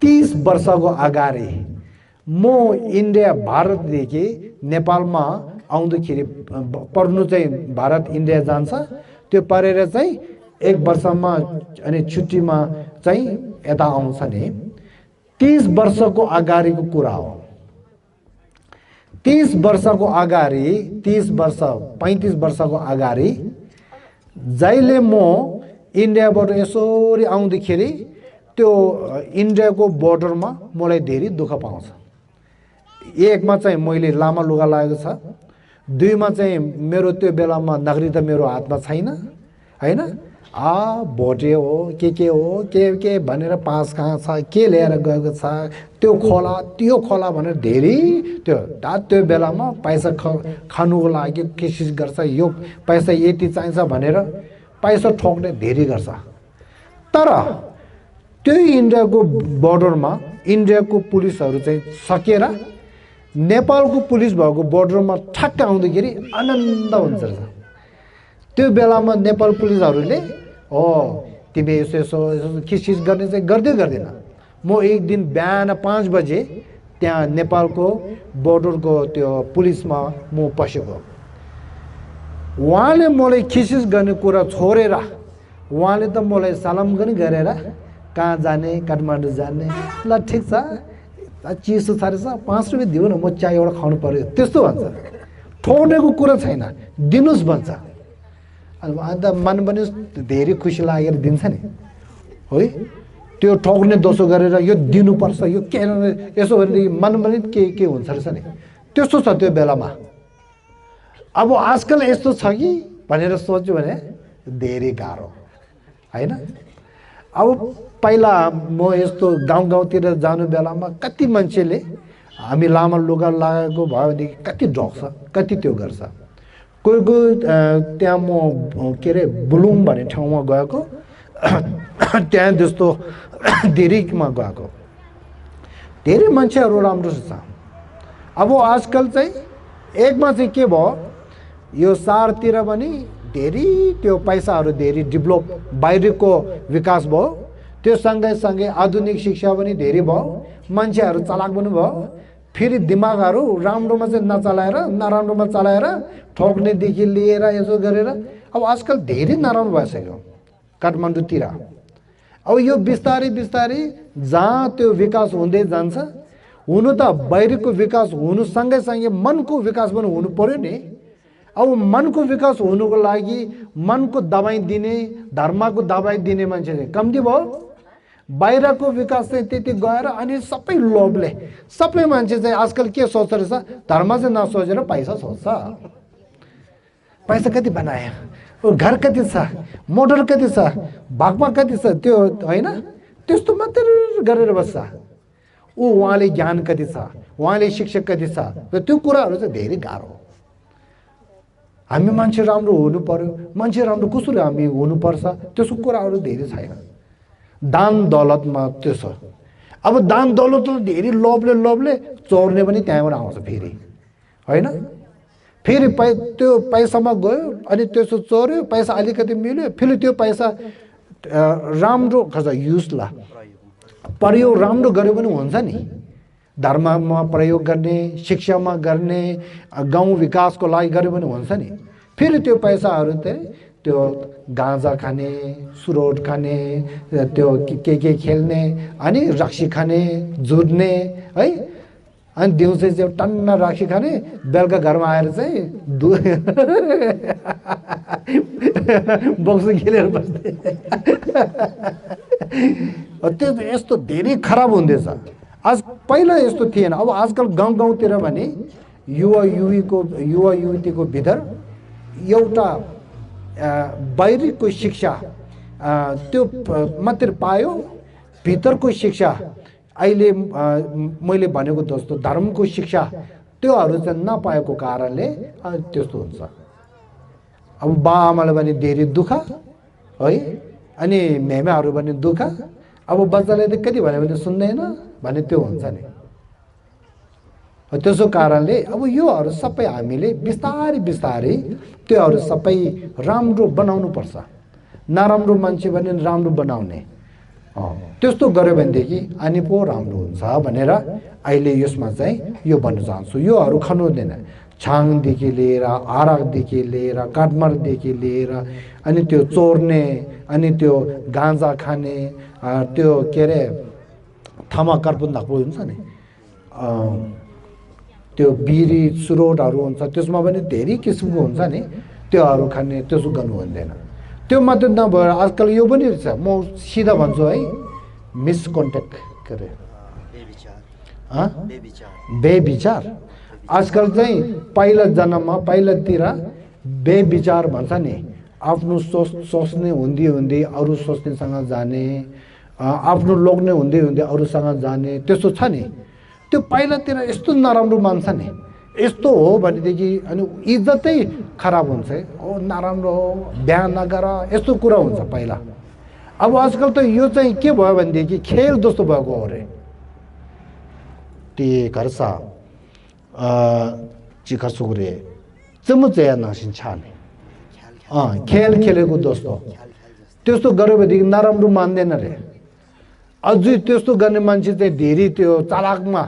30 वर्षको अगाडि म इन्डिया भारतदेखि नेपालमा आउँदाखेरि पढ्नु चाहिँ भारत इन्डिया जान्छ त्यो पढेर चाहिँ 1 वर्षमा अनि छुट्टीमा चाहिँ यता आउँछ नि 30 वर्षको अगाडिको कुरा हो 30 वर्षको अगाडि 30 वर्ष 35 वर्षको अगाडि जहिले म इन्डियाबाट यसरी आउँदाखेरि त्यो इन्डियाको बोर्डरमा मलाई धेरै दुःख पाउँछ एकमा चाहिँ मैले लामा लुगा लागेको छ दुईमा चाहिँ मेरो त्यो बेलामा नागरिकता मेरो हातमा छैन हैन भोटे हो के भनेर पास कहाँ छ के लिएर गएको छ त्यो खोला भनेर धेरै त्यो बेलामा पैसा खानुको लागि कोसिस गर्छ यो पैसा यति चाहिन्छ भनेर पैसा ठोक्ने धेरै गर्छ तर त्यही इन्डियाको बोर्डरमा इन्डियाको पुलिसहरू चाहिँ सकेर नेपालको पुलिस भएको बोर्डरमा ठ्याक्क आउँदाखेरि आनन्द हुन्छ रहेछ। त्यो बेलामा नेपाल पुलिसहरूले हो तिमी यसो यसो यसो खिचखिच गर्ने चाहिँ गर्दैन। म एक दिन बिहान 5 बजे त्यहाँ नेपालको बोर्डरको त्यो पुलिसमा म पसेको। उहाँले मलाई खिचखिच गर्ने कुरा छोडेर उहाँले त मलाई सलाम पनि गरेर कहाँ जाने काठमाडौँ जाने ल ठिक छ चिसो छ रहेछ 5 रुपियाँ दिउ न म चिया एउटा खानु पर्यो त्यस्तो भन्छ। ठोड्नेको कुरा छैन दिनुहोस् भन्छ। अन्त मन पनि धेरै खुसी लागेर दिन्छ नि है। त्यो ठोक्ने दोषो गरेर यो दिनुपर्छ यो के यसो भनेदेखि मन पनि के हुन्छ रहेछ नि त्यस्तो छ त्यो बेलामा। अब आजकल यस्तो छ कि भनेर सोच्यो भने धेरै गाह्रो हैन। अब पहिला म यस्तो गाउँतिर जानु बेलामा कति मान्छेले हामी लामा लुगा लगाएको भयो भनेदेखि कति ढोक्छ कति त्यो गर्छ। कोही त्यहाँ म के अरे बुलुङ भन्ने ठाउँमा गएको त्यहाँ त्यस्तो धेरैमा गएको धेरै मान्छेहरू राम्रो छ। अब आजकल चाहिँ एकमा चाहिँ के भयो यो सहरतिर पनि धेरै त्यो पैसाहरू धेरै डेभलप बाहिरको विकास भयो। त्यो सँगै आधुनिक शिक्षा पनि धेरै भयो मान्छेहरू चालाक पनि भयो। फेरि दिमागहरू राम्रोमा चाहिँ नचलाएर नराम्रोमा चलाएर ठोक्नेदेखि लिएर यसो गरेर अब आजकल धेरै नराम्रो भइसक्यो काठमाडौँतिर। अब यो बिस्तारै जहाँ त्यो विकास हुँदै जान्छ हुनु त बाहिरको विकास हुनु सँगै मनको विकास पनि हुनु पर्यो नि। अब मनको विकास हुनुको लागि मनको दबाई दिने धर्मको दबाई दिने मान्छे चाहिँ कम्ती भयो। बाहिरको विकास चाहिँ त्यति गएर अनि सबै लोभले सबै मान्छे चाहिँ आजकल के सोच्छ रहेछ धर्म चाहिँ नसोचेर पैसा सोच्छ। पैसा कति बनायो घर कति छ मोटर कति छ भागमा कति छ त्यो होइन त्यस्तो मात्रै गरेर बस्छ। उहाँले ज्ञान कति छ उहाँले शिक्षा कति छ र त्यो कुराहरू चाहिँ धेरै गाह्रो। हामी मान्छे राम्रो हुनु पर्यो मान्छे राम्रो कसरी हामी हुनुपर्छ त्यसको कुराहरू धेरै छैन। दान दौलतमा त्यो छ। अब दान दौलत धेरै लोभले चोर्ने पनि त्यहाँबाट आउँछ फेरि होइन। फेरि त्यो पैसामा गयो अनि त्यसो चोर्यो पैसा अलिकति मिल्यो फेरि त्यो पैसा राम्रो खर्च युजला प्रयोग राम्रो गर्यो पनि हुन्छ नि। धर्ममा प्रयोग गर्ने शिक्षामा गर्ने गाउँ विकासको लागि गर्यो पनि हुन्छ नि। फेरि त्यो पैसाहरू चाहिँ त्यो गाँजा खाने सुरोट खाने त्यो के खेल्ने अनि रक्सी खाने जुर्ने है। अनि दिउँसो चाहिँ टन्न रक्सी खाने बेलुका घरमा आएर चाहिँ बक्सु खेलेर बस्ने त्यो यस्तो धेरै खराब हुँदैछ। आज पहिला यस्तो थिएन। अब आजकल गाउँतिर भने युवा युवतीको भित्र एउटा बाहिरको शिक्षा त्यो मात्र पायो भित्रको शिक्षा अहिले मैले भनेको जस्तो धर्मको शिक्षा त्योहरू चाहिँ नपाएको कारणले त्यस्तो हुन्छ। अब बाआमाले पनि धेरै दुःख है अनि मेमाहरू पनि दुःख। अब बच्चाले त कति भन्यो भने सुन्दैन भने त्यो हुन्छ नि। त्यसो कारणले अब योहरू सबै हामीले बिस्तारै त्योहरू सबै राम्रो बनाउनु पर्छ। नराम्रो मान्छे भने राम्रो बनाउने त्यस्तो गर्यो भनेदेखि अनि पो राम्रो हुन्छ भनेर अहिले यसमा चाहिँ यो भन्न चाहन्छु। योहरू खानु हुँदैन। छाङदेखि लिएर आराकदेखि लिएर काठमाडौँदेखि लिएर अनि त्यो चोर्ने अनि त्यो गाँजा खाने त्यो के अरे थमाकर्पुन धाकु हुन्छ नि त्यो बिरी सुरोटहरू हुन्छ त्यसमा पनि धेरै किसिमको हुन्छ नि त्योहरू खाने त्यसो गर्नु हुँदैन। त्यो मात्र नभएर आजकल यो पनि छ म सिधा भन्छु है मिसकन्टेक्ट के अरे बेविचार। आजकल चाहिँ पहिला जन्ममा पहिलातिर बेविचार भन्छ नि आफ्नो सोच्ने हुँदै अरू सोच्नेसँग जाने आफ्नो लोग्ने हुँदै अरूसँग जाने त्यस्तो छ नि। त्यो पहिलातिर यस्तो नराम्रो मान्छ नि यस्तो हो भनेदेखि अनि इज्जतै खराब हुन्छ। ओ नराम्रो हो बिहा नगर यस्तो कुरा हुन्छ पहिला। अब आजकल त यो चाहिँ के भयो भनेदेखि खेल जस्तो भएको हो रे ती घरसा चिखा सुगरे चमुचया नसिन छाने खेल खेलेको जस्तो त्यस्तो गर्यो भनेदेखि नराम्रो मान्दैन रे अझै त्यस्तो गर्ने मान्छे चाहिँ धेरै त्यो चालाकमा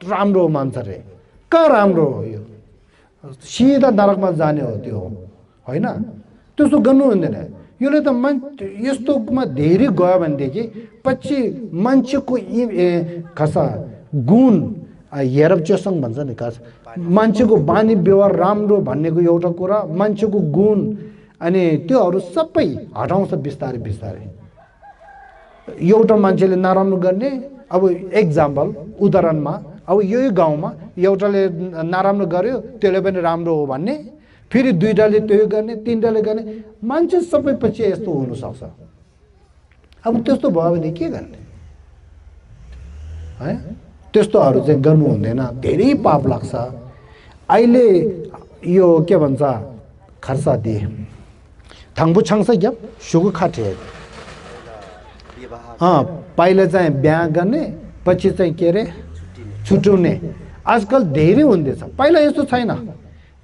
राम्रो मान्छ रे कहाँ राम्रो हो यो सिधा नरकमा जाने हो त्यो होइन त्यस्तो गर्नु हुँदैन यसले त यस्तोमा धेरै गयो भनेदेखि पछि मान्छेको खासा गुण हेरपचेसङ भन्छ नि खास मान्छेको बानी व्यवहार राम्रो भन्नेको एउटा कुरा मान्छेको गुण अनि त्योहरू सबै हटाउँछ बिस्तारै बिस्तारै एउटा मान्छेले नराम्रो गर्ने अब एक्जाम्पल उदाहरणमा अब यही गाउँमा एउटाले नराम्रो गर्यो त्यसले पनि राम्रो हो भन्ने फेरि दुईटाले त्यो गर्ने तीनटाले गर्ने मान्छे सबै पछि यस्तो हुन सक्छ अब त्यस्तो भयो भने के गर्ने है त्यस्तोहरू चाहिँ गर्नु हुँदैन धेरै पाप लाग्छ अहिले यो के भन्छ खर्सा दिए थाङबु छाङसा ग्याप सुगु खाटे पहिला चाहिँ बिहा गर्ने पछि चाहिँ के अरे छुट्याउने आजकल धेरै हुँदैछ पहिला यस्तो छैन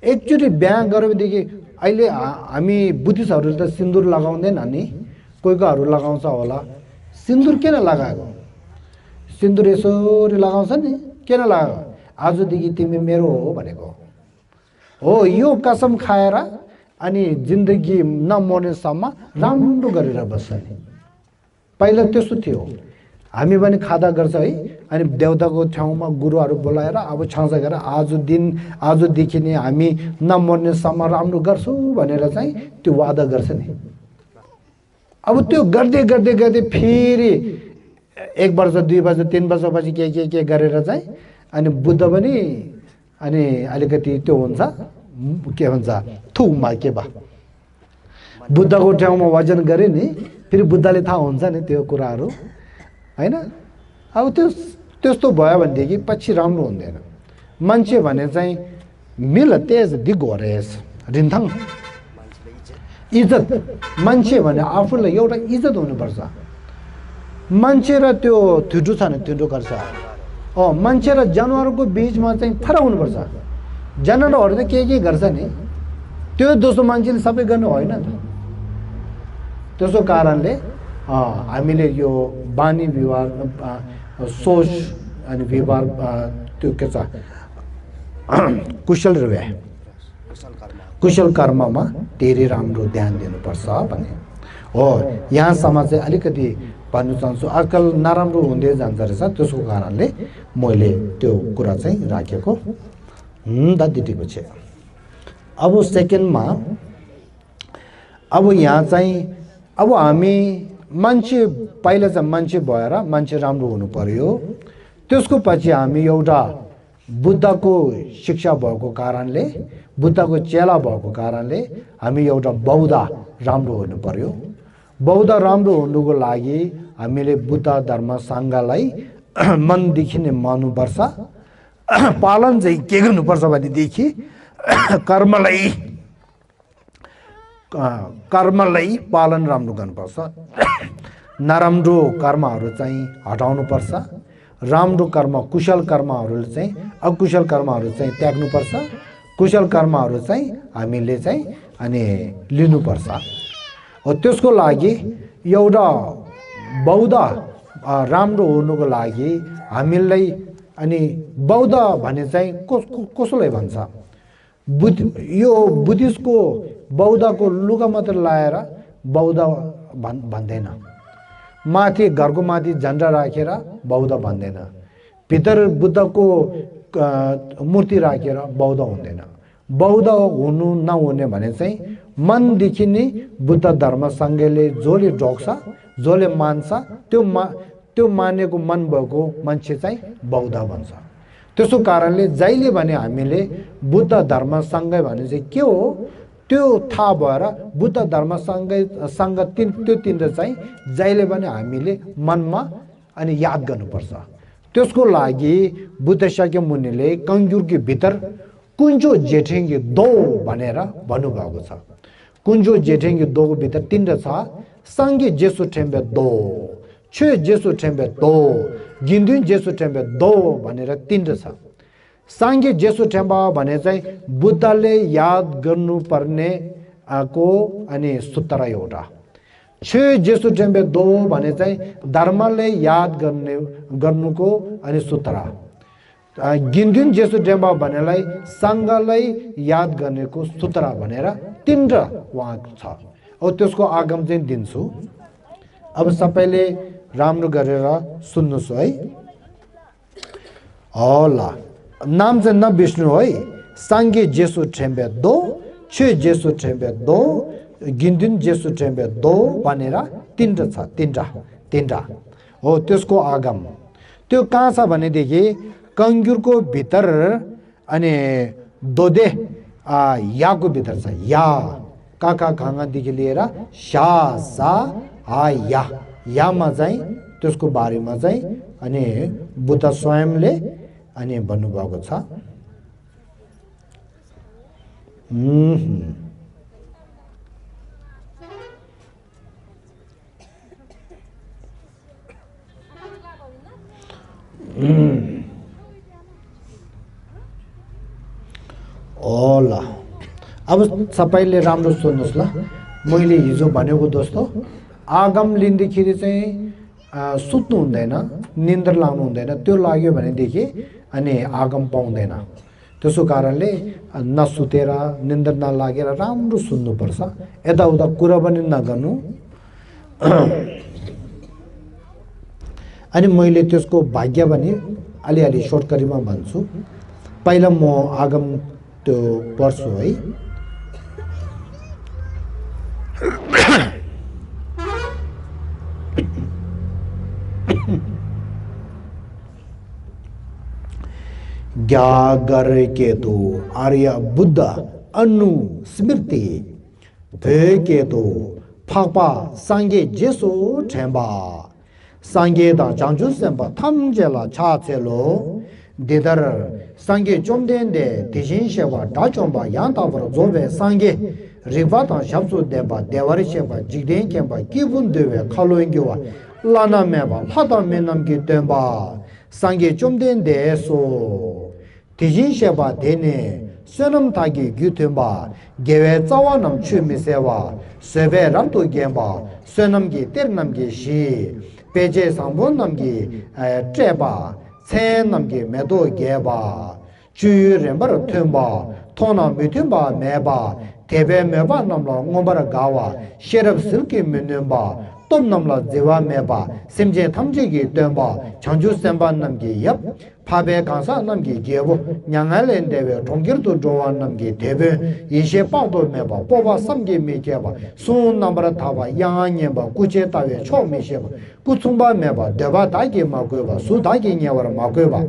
एकचोटि बिहा गर्यो भनेदेखि अहिले हामी बुद्धिस्टहरूले त सिन्दुर लगाउँदैन नि कोही कोहीहरू लगाउँछ होला सिन्दुर किन लगाएको सिन्दुर यसरी लगाउँछ नि किन लगाएको आजदेखि तिमी मेरो हो भनेको हो यो कसम खाएर अनि जिन्दगी नमर्नेसम्म राम्रो गरेर बस्छ नि पहिला त्यस्तो थियो हामी पनि खादा गर्छ है अनि देवताको ठाउँमा गुरुहरू बोलाएर अब छाउँछ गरेर आजदेखि नै हामी नमर्नेसम्म राम्रो गर्छु भनेर चाहिँ त्यो वादा गर्छ नि अब त्यो गर्दै गर्दै गर्दै फेरि 1 वर्ष 2 वर्ष 3 वर्षपछि के गरेर चाहिँ अनि बुद्ध पनि अनि अलिकति त्यो हुन्छ के भन्छ थुमा के बा बुद्धको ठाउँमा वजन गरे नि फेरि बुद्धले थाहा हुन्छ नि त्यो कुराहरू हैन अब त्यस्तो भयो भनेदेखि पछि राम्रो हुँदैन मान्छे भने चाहिँ मिल तेज दिगोरेस रिन्थङ इज्जत मान्छे भने आफूलाई एउटा इज्जत हुनुपर्छ मान्छे र त्यो थुटु छ नि थुटु गर्छ मान्छे र जनावरको बीचमा चाहिँ फरक हुनुपर्छ जनावरहरू त के गर्छ नि त्यो दोस्रो मान्छेले सबै गर्नु होइन त त्यसो कारणले हामीले यो बानी व्यवहार सोच अनि व्यवहार त्यो के छ कुशल कर्ममा धेरै राम्रो ध्यान दिनुपर्छ भन्ने हो यहाँसम्म चाहिँ अलिकति भन्नु चाहन्छु आजकल नराम्रो हुँदै जान्छ रहेछ त्यसको कारणले मैले त्यो कुरा चाहिँ राखेको दादिटीको छ अब सेकेन्डमा अब यहाँ चाहिँ अब हामी मान्छे पहिला चाहिँ मान्छे भएर मान्छे राम्रो हुनु पर्यो त्यसको पछि हामी एउटा बुद्धको शिक्षा भएको कारणले बुद्धको चेला भएको कारणले हामी एउटा बौद्ध राम्रो हुनु पर्यो बौद्ध राम्रो हुनुको लागि हामीले बुद्ध धर्म सङ्घलाई मनदेखि नै मान्नुपर्छ पालन चाहिँ के गर्नुपर्छ भनेदेखि कर्मलाई पालन राम्रो गर्नुपर्छ नराम्रो कर्महरू चाहिँ हटाउनुपर्छ राम्रो कर्म कुशल कर्महरूले चाहिँ अकुशल कर्महरू चाहिँ त्याग्नुपर्छ कुशल कर्महरू चाहिँ हामीले चाहिँ अनि लिनुपर्छ हो त्यसको लागि एउटा बौद्ध राम्रो हुनुको लागि हामीलाई अनि बौद्ध भने चाहिँ कसलाई भन्छ यो बुद्धिस्टको बौद्धको लुगा मात्र लाएर बौद्ध भन्दैन माथि घरको माथि झन्डा राखेर बौद्ध भन्दैन भित्र बुद्धको मूर्ति राखेर बौद्ध हुँदैन बौद्ध हुनु नहुने भने चाहिँ मनदेखि नै बुद्ध धर्म सङ्घले जसले ढोक्छ जसले मान्छ त्यो मानेको मन भएको मान्छे चाहिँ बौद्ध भन्छ त्यसो कारणले जहिले भने हामीले बुद्ध धर्म सङ्घ भने चाहिँ के हो त्यो थाहा भएर बुद्ध धर्म सङ्घ त्यो तिनवटा चाहिँ जहिले पनि हामीले मनमा अनि याद गर्नुपर्छ त्यसको लागि बुद्ध शाक्य मुनिले कङ्जुरको भित्र कुञ्जो जेठेङ्गे दो भनेर भन्नुभएको छ कुञ्जो जेठेङ्गे दोको भित्र तिनवटा छ 상게 제수 템베 도 최 제수 템베 도 gin든 제수 템베 도 भनेर तीन छ सांगे जेसु टेम्बा भने चाहिँ बुद्धले याद गर्नु पर्ने को अनि सूत्र एउटा छे जेसु टेम्बे दो भने चाहिँ धर्मले याद गर्नुको अनि सूत्र गिन्दिन जेसु टेम्बा भनेलाई संघलाई याद गर्नेको सूत्र भनेर तीनटा वहाँ छ अब त्यसको आगम चाहिँ दिन्छु अब सबैले राम्रो गरेर सुन्नुस् है होला नाम चाहिँ नबिर्स्नु है सांगे जेसु टेम्बे दो छे जेसु टेम्बे दो गिन्दिन जेसु टेम्बे दो भनेर तीनटा छ तीनटा हो त्यसको आगम त्यो कहाँ छ भनेदेखि कंगुरको भित्र अनि दोदे याको भित्र छ या काका खाङादेखि लिएर शा सा आ यामा चाहिँ त्यसको बारेमा चाहिँ अनि बुद्ध स्वयंले अनि भन्नुभएको छ ओला अब सबैले राम्रो सुन्नुस् ल मैले हिजो भनेको दोस्तो आगम लिँदाखेरि चाहिँ सुत्नु हुँदैन निन्द्रा लाउनु हुँदैन त्यो लाग्यो भनेदेखि अनि आगम पाउँदैन त्यसो कारणले नसुतेर निन्द्रा नलागेर राम्रो सुन्नुपर्छ यताउता कुरा पनि नगर्नु अनि मैले त्यसको भाग्य पनि अलिअलि शॉर्टकटमा भन्छु पहिला म आगम त्यो पढ्छु है ग्यागर के तो आर्य बुद्ध अनु स्मृति थे के तो फापा सांगे जेसो ठेंबा सांगे दा जांजु सेंबा थमजेला छाचेलो दिदर सांगे चोमदेंदे दिजिन शेवा डाचोंबा यांतावर जोबे सांगे रिवा ता शब्सु देबा देवारी शेवा जिगदें केबा किबुन देवे खालोंगेवा लाना मेबा लाता मेनम की देबा सांगे चोमदेंदे सो दिजिन शेवा देने सनम तागी ग्युथेबा gave चावानम छुमिसेवा सेबे रमतो Geba Sanam Ki तेरनम Ki she पेजे सांबोनम की ट्रेबा छेनम की मेदो गेबा चु रेंबर थेबा थोना मिथेबा मेबा तेबे मेबा नमला ngombar gawa sherab silki menba tom namla jewa meba simje thamje gi temba changju semba nam gi yap phabe kansa nam gi gebo nyangalen dewe thongir to dowan nam gi debe yeshe pa do meba poba samge me geba sun namra thaba yanye ba kuche tawe cho me sheba kutsumba meba deba dagi ma goba su dagi nyawar ma goba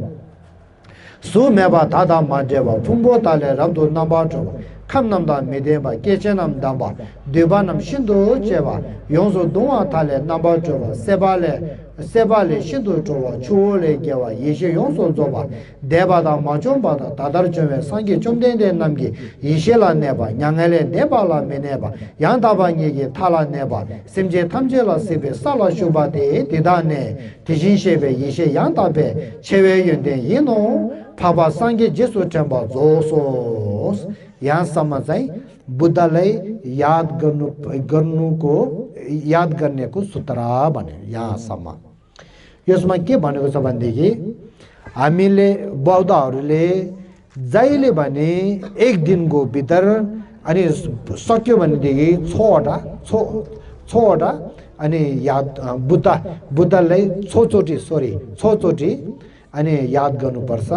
su meba dada ma deba phumbo tale rabdo namba to kamnamda medeba kechenam damba debanam shindo cheba yonzo donwa tale namba choba sebale shindo choba chuole gewa yeshe yonzo zoba deba da machomba da dadar chome sangi chomdende namgi yeshe la neba nyangele neba la meneba yandaba nyege tala neba simje tamje la sebe sala shuba de didane tijin shebe yeshe yandabe chewe yonde yino paba sangi jesu chemba zosos यहाँ सम्म चाहिँ बुद्धलाई याद गर्नेको सूत्र भने यहाँसम्म यसमा के भनेको छ भनेदेखि हामीले बौद्धहरूले जहिले भने एक दिनको भित्र अनि सक्यो भनेदेखि छवटा अनि याद बुद्धलाई छचोटि अनि याद गर्नुपर्छ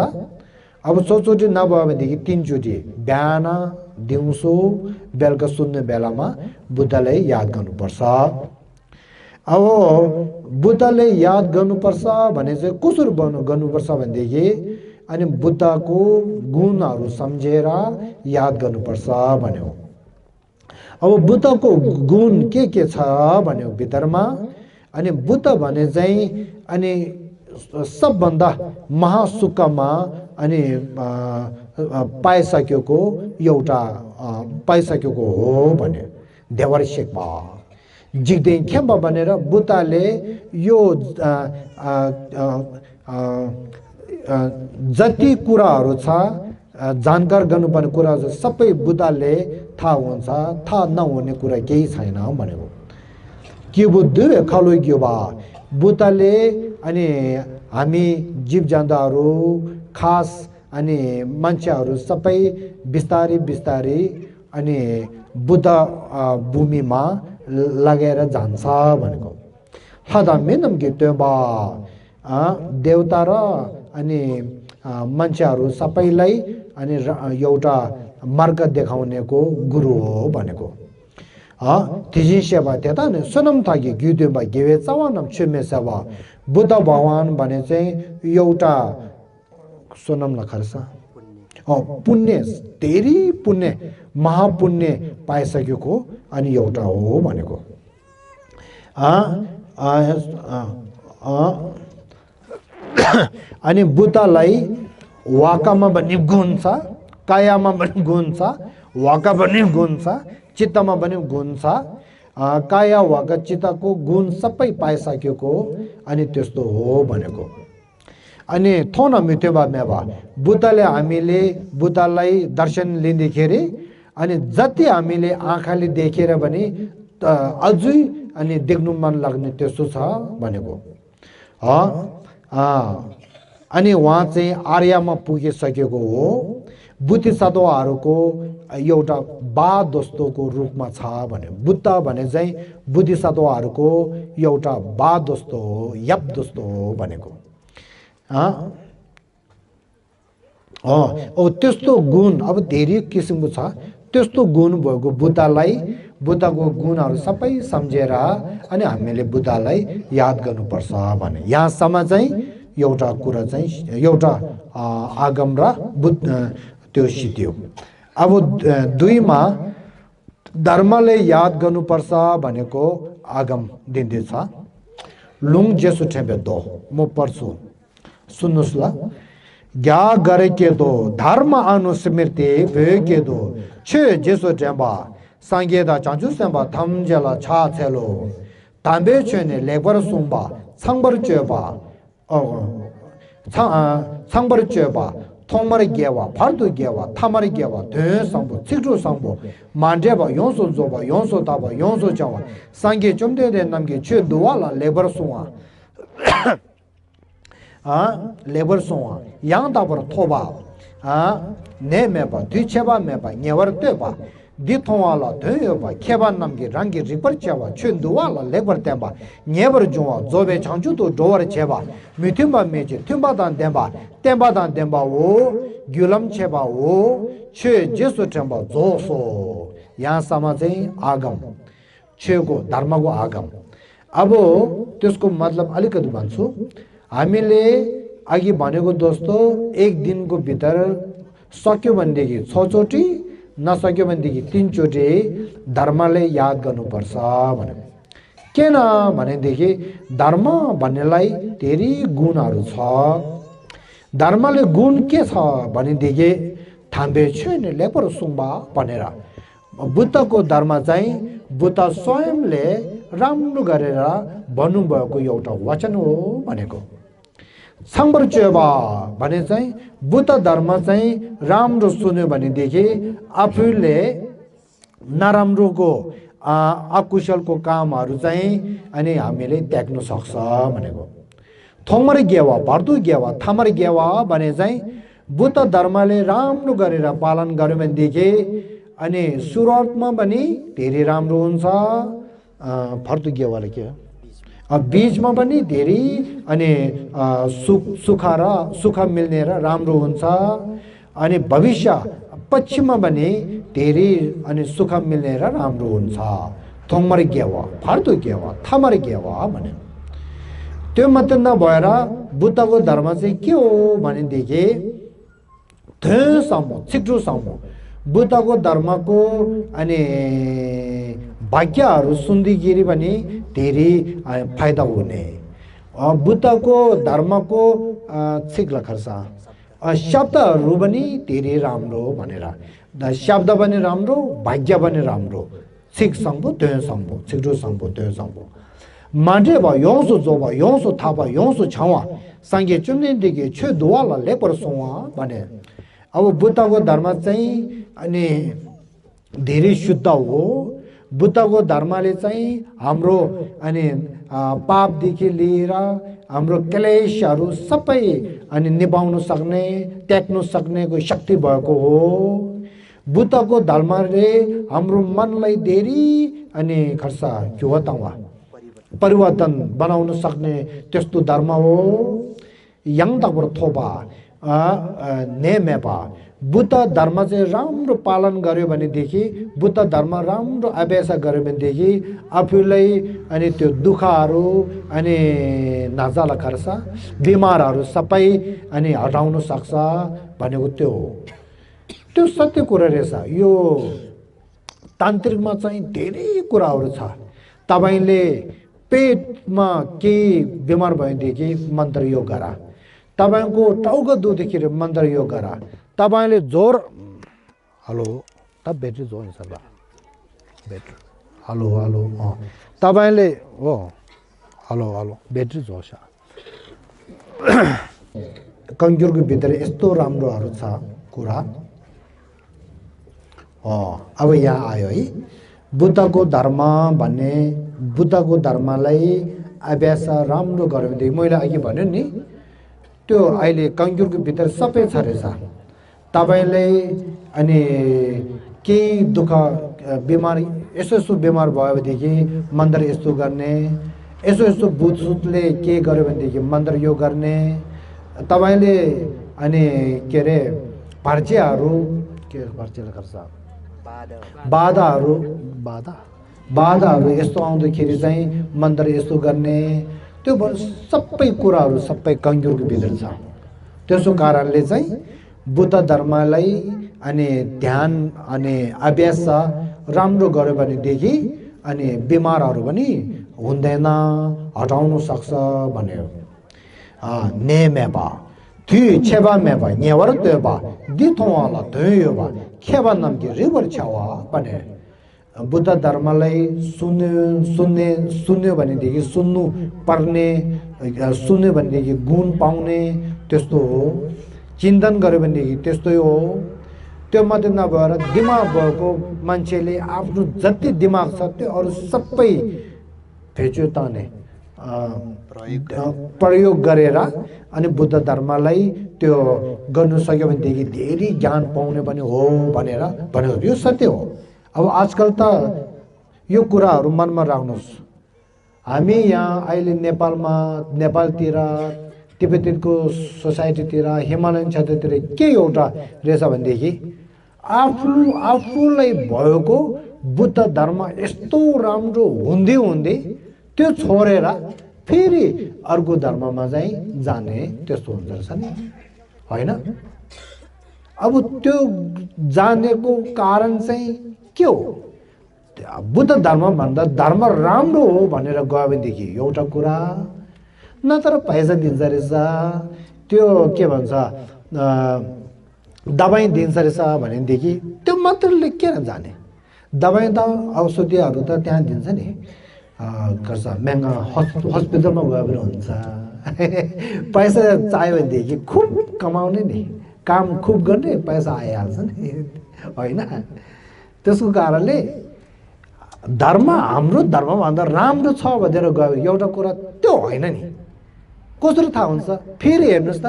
अब चौचोटि नभयो भनेदेखि तीनचोटि बिहान दिउँसो बेलुका सुन्ने बेलामा बुद्धलाई याद गर्नुपर्छ अब बुद्धलाई याद गर्नुपर्छ भने चाहिँ कसरी गर्नुपर्छ भनेदेखि अनि बुद्धको गुणहरू सम्झेर याद गर्नुपर्छ भन्यो अब बुद्धको गुण के छ भन्यो भित्रमा अनि बुद्ध भने चाहिँ अनि सबभन्दा महासुखमा अनि पाइसकेको हो भने देवर शेक्पा जिग्देन खेम्बा भनेर बुद्धाले यो जति कुराहरू छ जानकार गर्नुपर्ने कुराहरू सबै बुद्धाले थाहा हुन्छ थाहा नहुने कुरा केही छैन भनेको के बुद्धि खालो ग्योबा बुद्धाले अनि हामी जीव जन्तुहरू खास अनि मान्छेहरू सबै बिस्तारै बिस्तारै अनि बुद्ध भूमिमा लगेर जान्छ भनेको हदा मेनम गिट्योबा देवता र अनि मान्छेहरू सबैलाई अनि एउटा मार्ग देखाउनेको गुरु हो भनेको तिजी सेवा त्यता नि सुनम थाकी ग्युदेबा गेवे चवानम छुमे सेवा बुद्ध भगवान भने चाहिँ एउटा सुनम नखर्सा पुण्य धेरै पुण्य महापुण्य पाइसकेको अनि एउटा हो भनेको अनि बुद्धलाई वाकामा पनि गुण छ कायामा पनि गुण छ वाका पनि गुण छ चित्तमा पनि गुण छ काया वाका चित्तको गुण सबै पाइसकेको अनि त्यस्तो हो भनेको अनि थोन मिथ्यबा मेवा बुद्धले हामीले बुद्धलाई दर्शन लिँदाखेरि अनि जति हामीले आँखाले देखेर पनि अझै अनि देख्नु मन लाग्ने त्यस्तो छ भनेको अनि उहाँ चाहिँ आर्यमा पुगिसकेको हो बुद्धिसत्वहरूको एउटा बा दोस्तोको रूपमा छ भने बुद्ध भने चाहिँ बुद्धिसत्वहरूको एउटा बा दोस्तो हो यप दोस्तो हो भनेको त्यस्तो गुण अब धेरै किसिमको छ त्यस्तो गुण भएको बुद्धलाई बुद्धको गुणहरू सबै सम्झेर अनि हामीले बुद्धलाई याद गर्नुपर्छ भने यहाँसम्म चाहिँ एउटा कुरा चाहिँ एउटा आगम र बुद्ध त्यो सिद्धियो अब दुईमा धर्मले याद गर्नुपर्छ भनेको आगम दिँदैछ लुङ जेसु ठेबे दो म पढ्छु सुन्नुहोस् ल ग्या गरेके दो धर्म अनुस्मृति भेके दो छे जेसु ठेबा सांगेदा चांचु सेबा थमजेला छा छेलो तांबे छेने labour Sumba छंबर चेबा छंबर चेबा थोमर Geva फारदु Geva Thamir Geva धे संबो छिटु संबो मांडेबा योंसो जोबा योंसो ताबा योंसो चावा सांगे चुमदे दे नमगे छे दुवाला लेबर सुवा लेबर सुवा yang dabar thoba ne meba dhicheba meba nyewar teba di thongwala dhoyoba kheba namgi rangi ripar cheba chunduwala lekbar temba nyebar jungwa zobe changchu to dowar cheba mitimba meche timba dan temba wo gyulam cheba wo che jesu temba zoso यहाँ समा चाहिँ आगम छेको धर्मको आगम अब त्यसको मतलब अलिकति भन्छु हामीले अघि भनेको दोस्तो एक दिनको भित्र सक्यो भनेदेखि 6 चोटी नसक्यो भनेदेखि 3 चोटी धर्मले याद गर्नुपर्छ भने किन भनेदेखि धर्म भन्नेलाई धेरै गुणहरू छ धर्मले गुण के छ भनेदेखि थाम्बे छैन लेपर सुम्बा भनेर बुद्धको धर्म चाहिँ बुद्ध स्वयंले राम्रो गरेर भन्नुभएको एउटा वचन हो भनेको संवर्चेबा भने चाहिँ बुद्ध धर्म चाहिँ राम्रो सुन्यो भनेदेखि आफूले नराम्रोको अकुशलको कामहरू चाहिँ अनि हामीले त्याग्न सक्छ भनेको थोमर गेवा भर्दु गेवा थामर गेवा भने चाहिँ बुद्ध धर्मले राम्रो गरेर पालन गर्यो भनेदेखि अनि सुरुवातमा पनि धेरै राम्रो हुन्छ फर्दु गेवाले के बीचमा पनि धेरै अनि सुख मिल्ने र राम्रो हुन्छ अनि भविष्य पश्चिममा पनि धेरै अनि सुख मिल्ने र राम्रो हुन्छ थोमर गेवा फर्दु गेवा थामर गेवा भने त्यो मात्र नभएर बुद्धको धर्म चाहिँ के हो भनेदेखि धेसम्म छिटोसम्म बुद्धको धर्मको अनि भाग्यहरू सुन्दाखेरि पनि धेरै फाइदा हुने बुद्धको धर्मको छिक्ला खर्च शब्दहरू पनि धेरै राम्रो भनेर शब्द पनि राम्रो भाग्य पनि राम्रो 식 상보 된 상보 식조 상보 된 상보 만제바 용수 조바 용수 타바 용수 장와 상계 쯤내되게 최도와라 레버 송와 바네 अब बुद्धको धर्म चाहिँ अनि धेरै शुद्ध हो बुद्धको धर्मले चाहिँ हाम्रो अनि पापदेखि लिएर हाम्रो क्लेशहरू सबै अनि निभाउन सक्ने त्याग्न सक्नेको शक्ति भएको हो बुद्धको धर्मले हाम्रो मनलाई धेरै अनि खर्सा के हो त परिवर्तन बनाउन सक्ने त्यस्तो धर्म हो yang tak bertoba नेमेपा बुद्ध धर्म चाहिँ राम्रो पालन गर्यो भनेदेखि बुद्ध धर्म राम्रो अभ्यास गर्यो भनेदेखि आफूलाई अनि त्यो दुःखहरू अनि नाजाला खर्च बिमारहरू सबै अनि हटाउन सक्छ भनेको त्यो हो त्यो सत्य कुरा रहेछ यो तान्त्रिकमा चाहिँ धेरै कुराहरू छ तपाईले पेटमा के बिमार भएदेखि मन्त्र योग गरा तपाईको टाउको दुख्दाखेरि मन्त्र योग गरा तपाईले जोर हेलो तब ब्याट्री जोर नि सर ब्याट्री हेलो हेलो तपाईले हो हेलो हेलो ब्याट्री जोर कन्जुरको भित्र यस्तो राम्रोहरू छ कुरा अब यहाँ आयो है बुद्धको धर्म भन्ने बुद्धको धर्मलाई अभ्यास राम्रो गर्यो भने मैले अघि भने नि त्यो अहिले कन्जुरको भित्र सबै छ रहेछ तपाईलाई अनि केही दुःख बिमार यसो बिमार भयो भनेदेखि मन्त्र यस्तो गर्ने यसो भूतसुतले के गर्यो भनेदेखि मन्त्र यो गर्ने तपाईले अनि के रे पर्चियाहरू के पर्चियाले गर्छ बाधाहरू यस्तो आउँदाखेरि चाहिँ मन्त्र यस्तो गर्ने त्यो सबै कुराहरू सबै कन्जुरको भित्र छ त्यसो कारणले चाहिँ बुद्ध धर्मलाई अनि ध्यान अनि अभ्यास राम्रो गर्यो भनेदेखि अनि बिमारहरू पनि हुँदैन हटाउन सक्छ भन्यो नेमेबा थी छेबा मेबा नेवर तेबा दिथोवाला थयोबा खेबा नामकी रिवर छावा भने बुद्ध धर्मलाई सुन्यो भनेदेखि सुन्नु पर्ने सुन्यो भनेदेखि गुण पाउने त्यस्तो हो चिन्तन गर्यो भनेदेखि त्यस्तै हो त्यो मात्रै नभएर दिमाग भएको मान्छेले आफ्नो जति दिमाग छ त्यो अरू सबै फेच्यो ताने प्रयोग गरेर अनि बुद्ध धर्मलाई त्यो गर्नु सक्यो भनेदेखि धेरै ज्ञान पाउने पनि हो भनेर भन्यो यो सत्य हो अब आजकल त यो कुराहरू मनमा राख्नुहोस् हामी यहाँ अहिले नेपालतिर तिब्बतीको सोसाइटीतिर हिमालयन क्षेत्रतिर के एउटा रहेछ भनेदेखि आफूलाई भएको बुद्ध धर्म यस्तो राम्रो हुँदै त्यो छोडेर फेरि अर्को धर्ममा चाहिँ जाने त्यस्तो हुन्छ रहेछ नि होइन अब त्यो जानेको कारण चाहिँ के हो बुद्ध धर्म भन्दा धर्म राम्रो हो भनेर गयो भनेदेखि एउटा कुरा नत्र पैसा दिन्छ रहेछ त्यो के भन्छ दबाई दिन्छ रहेछ भनेदेखि त्यो मात्रले के जाने दबाई त औषधिहरू त त्यहाँ दिन्छ नि गर्छ महँगा हस्पिटलमा गयो भने हुन्छ पैसा चाहियो भनेदेखि खुब कमाउने नि काम खुब गर्ने पैसा आइहाल्छ नि होइन त्यसको कारणले धर्म हाम्रो धर्मभन्दा राम्रो छ भनेर गयो एउटा कुरा त्यो होइन नि कसरी थाहा हुन्छ फेरि हेर्नुहोस् त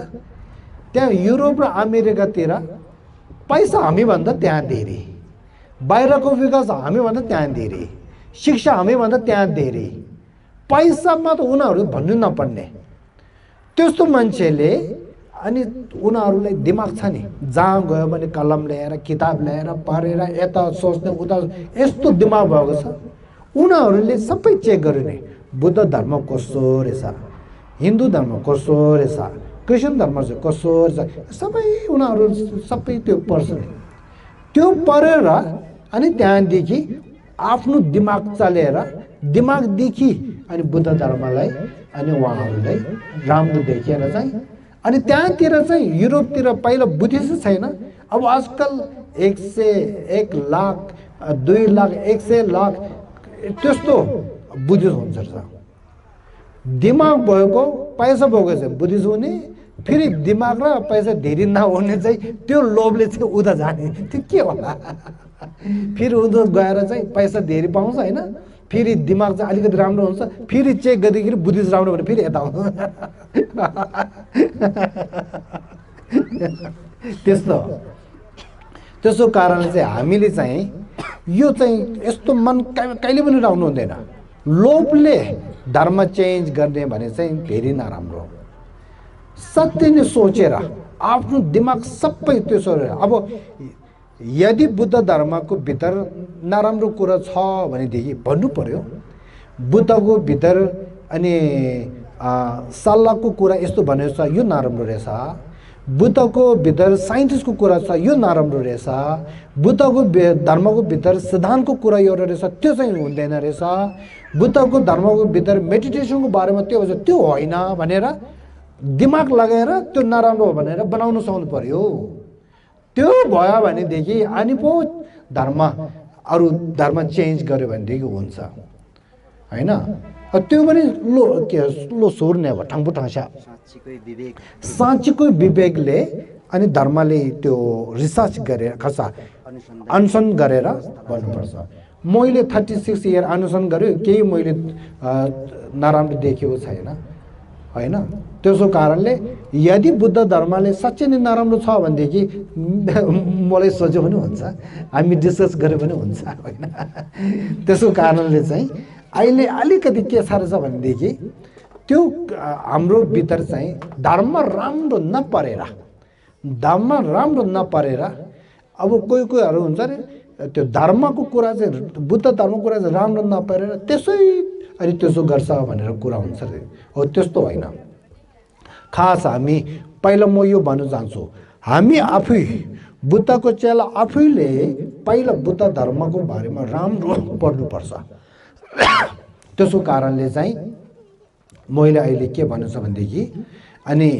त्यहाँ युरोप र अमेरिकातिर पैसा हामीभन्दा त्यहाँ धेरै बाहिरको विकास हामीभन्दा त्यहाँ धेरै शिक्षा हामीभन्दा त्यहाँ धेरै पैसामा त उनीहरू भन्नु नपर्ने त्यस्तो मान्छेले अनि उनीहरूलाई दिमाग छ नि जहाँ गयो भने कलम ल्याएर किताब ल्याएर पढेर यता सोच्ने उता यस्तो दिमाग भएको छ उनीहरूले सबै चेक गर्यो नि बुद्ध धर्म कस्तो रहेछ हिन्दू धर्म कस्तो रहेछ क्रिस्चियन धर्म चाहिँ कस्तो रहेछ सबै उनीहरू सबै त्यो पढ्छ नि त्यो पढेर अनि त्यहाँदेखि आफ्नो दिमाग चलेर दिमागदेखि अनि बुद्ध धर्मलाई अनि उहाँहरूलाई राम्रो देखेर चाहिँ अनि त्यहाँतिर चाहिँ युरोपतिर पहिला बुद्धिस्ट छैन अब आजकल 1 लाख 2 लाख 100 लाख त्यस्तो बुद्धिस्ट हुन्छ रहेछ। दिमाग भएको पैसा भएको चाहिँ बुद्धिस्ट हुने, फेरि दिमाग र पैसा धेरै नहुने चाहिँ त्यो लोभले चाहिँ उता जाने। त्यो के होला? फेरि उता गएर चाहिँ पैसा धेरै पाउँछ होइन, फेरि दिमाग चाहिँ अलिकति राम्रो हुन्छ, फेरि चेक गर्दाखेरि बुद्धिस्ट राम्रो भने फेरि यता आउँछ। त्यसो कारणले चाहिँ हामीले चाहिँ यो चाहिँ यस्तो मन कहिले पनि राख्नु हुँदैन। लोभले धर्म चेन्ज गर्ने भने चाहिँ धेरै नराम्रो। सत्य नै सोचेर आफ्नो दिमाग सबै त्यो सोचेर, अब यदि बुद्ध धर्मको भित्र नराम्रो कुरा छ भनेदेखि भन्नु पर्यो। बुद्धको भित्र अनि सल्लाहको कुरा यस्तो भनेको छ, यो नराम्रो रहेछ। बुद्धको भित्र साइन्टिस्टको कुरा छ, यो नराम्रो रहेछ। बुद्धको धर्मको भित्र सिद्धान्तको कुरा एउटा रहेछ, त्यो चाहिँ हुँदैन रहेछ। बुद्धको धर्मको भित्र मेडिटेसनको बारेमा त्यो भन्छ, त्यो होइन भनेर दिमाग लगाएर त्यो नराम्रो हो भनेर बनाउन सक्नु पर्यो। त्यो भयो भनेदेखि अनि पो धर्म अरू धर्म चेन्ज गर्यो भनेदेखि हुन्छ होइन। त्यो पनि लो सोर्ने अब ठाङपुठाङसा साँच्चीको विवेकले अनि धर्मले त्यो रिसर्च गरेर खसा अनुसन्धान गरेर गर्नुपर्छ। मैले 36 इयर अनुसन्धान गरेँ, केही मैले नराम्रो देखेको छैन होइन। त्यसो कारणले यदि बुद्ध धर्मले साँच्चै नै नराम्रो छ भनेदेखि मलाई सोच्यो पनि हुन्छ, हामी डिस्कस गरे पनि हुन्छ होइन। त्यसो कारणले चाहिँ अहिले अलिकति के साह्रो छ भनेदेखि त्यो हाम्रो भित्र चाहिँ धर्म राम्रो नपरेर अब कोही कोहीहरू हुन्छ अरे त्यो धर्मको कुरा चाहिँ बुद्ध धर्मको कुरा चाहिँ राम्रो नपरेर त्यसै अनि त्यसो गर्छ भनेर कुरा हुन्छ अरे। हो त्यस्तो होइन। खास हामी पहिला म यो भन्न चाहन्छु, हामी आफै बुद्धको चेला आफैले पहिला बुद्ध धर्मको बारेमा राम्रो पढ्नुपर्छ। त्यसो कारणले चाहिँ मैले अहिले के भन्नु छ भनेदेखि अनि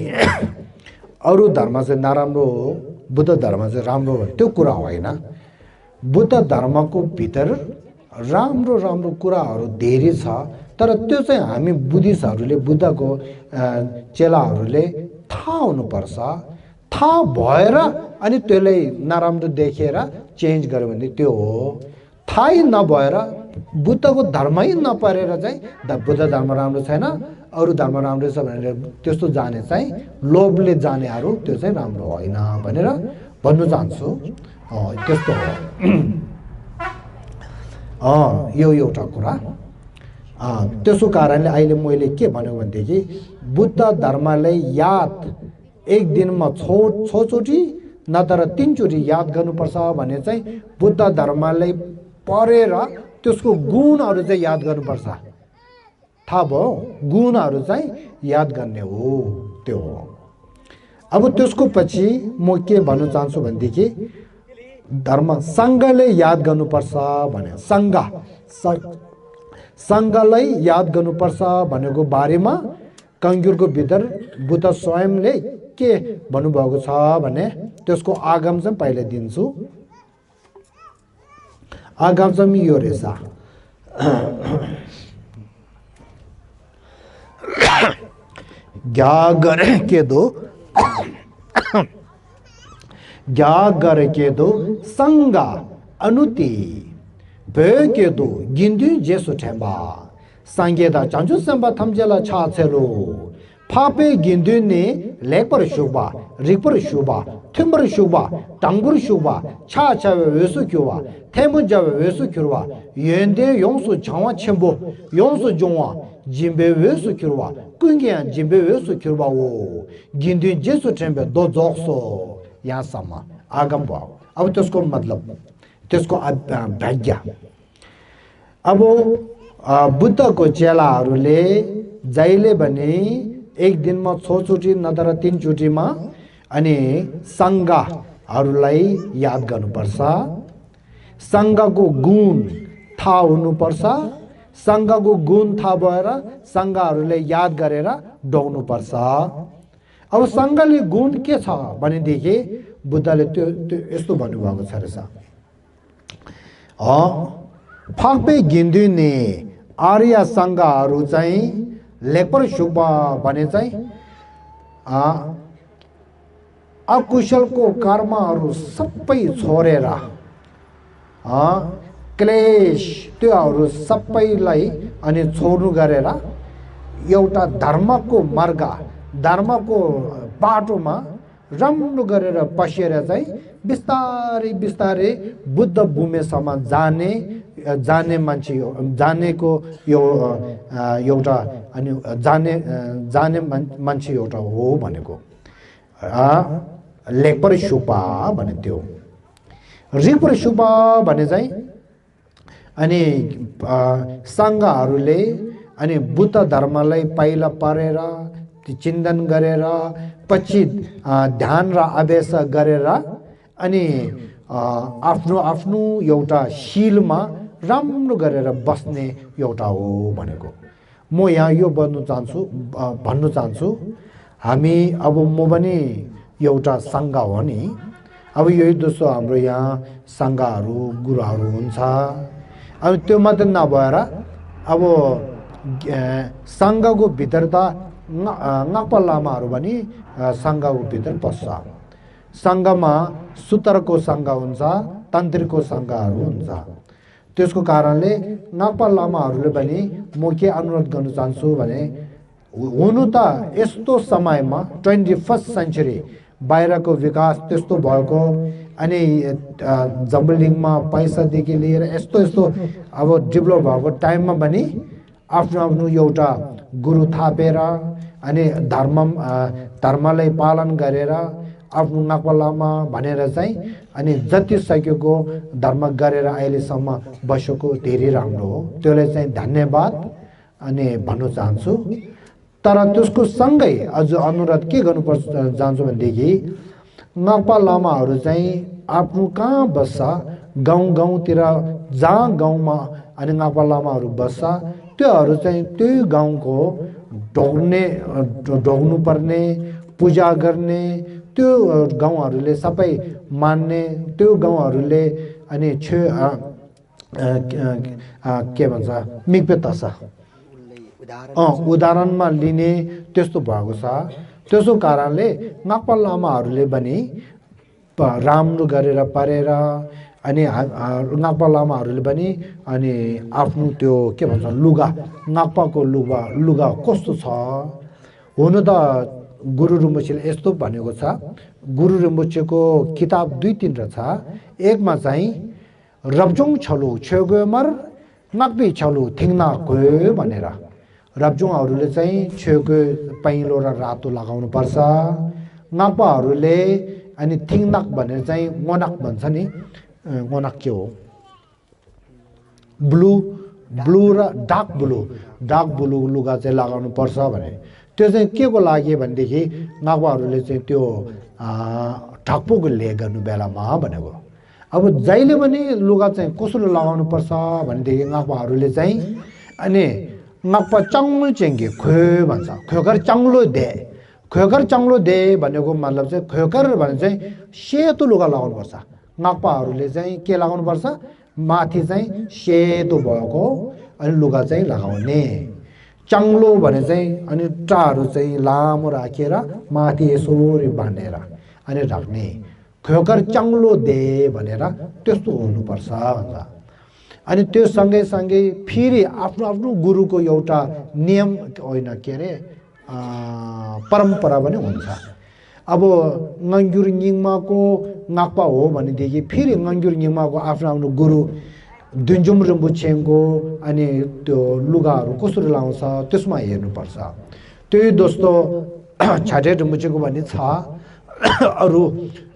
अरू धर्म चाहिँ नराम्रो हो, बुद्ध धर्म चाहिँ राम्रो हो, त्यो कुरा होइन। बुद्ध धर्मको भित्र राम्रो राम्रो कुराहरू धेरै छ, तर त्यो चाहिँ हामी बुद्धिस्टहरूले बुद्धको चेलाहरूले थाहा हुनुपर्छ। थाहा भएर अनि त्यसलाई नराम्रो देखेर चेन्ज गर्यो भने त्यो हो। थाहै नभएर बुद्धको धर्मै नपरेर चाहिँ बुद्ध धर्म राम्रो छैन, अरू धर्म राम्रो छ भनेर त्यस्तो जाने चाहिँ लोभले जानेहरू त्यो चाहिँ राम्रो होइन भनेर भन्नु चाहन्छु। त्यस्तो हो यो एउटा कुरा। त्यसो कारणले अहिले मैले के भनेको भनेदेखि बुद्ध धर्मलाई याद एक दिनमा छोचोटि नत्र 3 चोटि याद गर्नुपर्छ भने चाहिँ बुद्ध धर्मलाई पढेर त्यसको गुणहरू चाहिँ याद गर्नुपर्छ। थाहा भयो? गुणहरू चाहिँ याद गर्ने हो त्यो हो। अब त्यसको पछि म के भन्न चाहन्छु भनेदेखि धर्म सङ्घले याद गर्नुपर्छ भने सङ्घलाई याद गर्नुपर्छ भनेको बारेमा कङ्ग्युरको भित्र बुद्ध स्वयंले के भन्नुभएको छ भने त्यसको आगम चाहिँ पहिले दिन्छु। आगम चाहिँ यो रहेछ, क्या करे दो संगा अनुति भे के दो गिंदु जेसु ठेंबा संगेदा चांचु संबा थमजेला छा छेलो फापे गिंदु ने लेपर शुबा रिपर शुबा थिम्बर शुबा टांगुर शुबा छा छा वेसु क्योवा थेमु जब वेसु क्योवा येंदे योंसु छावा छेंबो योंसु जोवा जिम्बे वेसु क्योवा कुंगिया जिम्बे वेसु क्योवा वो गिंदु जेसु ठेंबे दो जोक्सो यहाँ सम्म आगम भयो। अब त्यसको मतलब त्यसको भाग्य अब बुद्धको चेलाहरूले जहिले भने एक दिनमा 6 चोटि नत्र 3 चोटिमा अनि सङ्घहरूलाई याद गर्नुपर्छ। सङ्घको गुण थाहा हुनुपर्छ। सङ्घको गुण थाहा भएर सङ्घहरूले याद गरेर डोक्नुपर्छ। अब सङ्घले गुण के छ भनेदेखि बुद्धले त्यो यस्तो भन्नुभएको छ रहेछ। फाक्पे गिन्दिने आर्य सङ्घहरू चाहिँ लेपर सुब्बा भने चाहिँ अकुशलको कर्महरू सबै छोडेर क्लेश त्योहरू सबैलाई अनि छोड्नु गरेर एउटा धर्मको मार्ग धर्मको बाटोमा राम्रो गरेर पसेर चाहिँ बिस्तारै बिस्तारै बुद्ध भूमिसम्म जाने मान्छे जानेको यो एउटा अनि जाने मान्छे एउटा हो भनेको लेपर सुपा भने त्यो रिपर सुपा भने चाहिँ अनि सङ्घहरूले अनि बुद्ध धर्मलाई पहिला पढेर चिन्तन गरेर पछि ध्यान र अभ्यास गरेर अनि आफ्नो आफ्नो एउटा शीलमा राम्रो गरेर बस्ने एउटा हो भनेको म यहाँ यो भन्नु चाहन्छु हामी अब म पनि एउटा सङ्घ हो नि अब यही दोस्रो हाम्रो यहाँ सङ्घहरू गुरुहरू हुन्छ अब त्यो मात्र नभएर अब सङ्घको भित्र त नागपा लामाहरू पनि सङ्घको भित्र पस्छ सङ्घमा सुतरको सङ्घ हुन्छ तन्त्रीको सङ्घहरू हुन्छ त्यसको कारणले नागपा लामाहरूले पनि म के अनुरोध गर्न चाहन्छु भने हुनु त यस्तो समयमा 21st सेन्चुरी बाहिरको विकास त्यस्तो भएको अनि जम्बलिङमा पैसादेखि लिएर यस्तो अब डेभलप भएको टाइममा पनि आफ्नो एउटा गुरु थापेर अनि धर्मलाई पालन गरेर आफ्नो नागपा लामा भनेर चाहिँ अनि जति सकेको धर्म गरेर अहिलेसम्म बसेको धेरै राम्रो हो त्यसलाई चाहिँ धन्यवाद अनि भन्न चाहन्छु तर त्यसको सँगै अझ अनुरोध के गर्नुपर्छ जान्छु भनेदेखि नागपा लामाहरू चाहिँ आफ्नो कहाँ बस्छ गाउँतिर जहाँ गाउँमा अनि नागपा लामाहरू बस्छ त्योहरू चाहिँ त्यही गाउँको ढोग्नु पर्ने पूजा गर्ने त्यो गाउँहरूले सबै मान्ने त्यो गाउँहरूले अनि के भन्छ मिग्पेतसा उदाहरणमा लिने त्यस्तो भएको छ त्यसो कारणले नागपा लामाहरूले पनि राम्रो गरेर पढेर अनि नागपा लामाहरूले पनि अनि आफ्नो त्यो के भन्छ लुगा नागपाको लुगा कस्तो छ हुनु त गुरु रिम्पोछेले यस्तो भनेको छ गुरु रिम्पोछेको किताब 2-3 छ एकमा चाहिँ रब्जुङ छलु छेगोमर नाक्पी छलु थिङ्ना गयो भनेर रब्जुङहरूले चाहिँ छेगो पहेँलो र रातो लगाउनु पर्छ नापाहरूले अनि थिङनाक भनेर चाहिँ मोनाक भन्छ नि मोनाक के हो ब्लू र डार्क ब्लू लुगा चाहिँ लगाउनु पर्छ भने त्यो चाहिँ के को लागि भनेदेखि नागपाहरूले चाहिँ त्यो ठक्पोको ले गर्नु बेलामा भनेको अब जहिले पनि लुगा चाहिँ कसरी लगाउनु पर्छ भनेदेखि नागपाहरूले चाहिँ अनि नागपा चाङ्लो चेङ्गे खो भन्छ खोकर चाङ्लो दे भनेको मतलब चाहिँ खोकर भने चाहिँ सेतो लुगा लगाउनु पर्छ नागपाहरूले चाहिँ के लगाउनु पर्छ माथि चाहिँ सेतो भएको अनि लुगा चाहिँ लगाउने चाङ्लो भने चाहिँ अनि टाहरू चाहिँ लामो राखेर माथि यसोरी बाँधेर अनि राख्ने खोकर चाङ्लो दे भनेर त्यस्तो हुनुपर्छ भन्छ अनि त्यो सँगै फेरि आफ्नो गुरुको एउटा नियम होइन के अरे परम्परा पनि हुन्छ अब नङ्ग्युर निङमाको नाक्पा हो भनेदेखि फेरि नङ्ग्युर निङमाको आफ्नो गुरु दुन्जुम रिम्पोछेको अनि त्यो लुगाहरू कसरी लाउँछ त्यसमा हेर्नुपर्छ त्यही दोस्तो छाटे रिम्पोछेको भन्ने छ अरू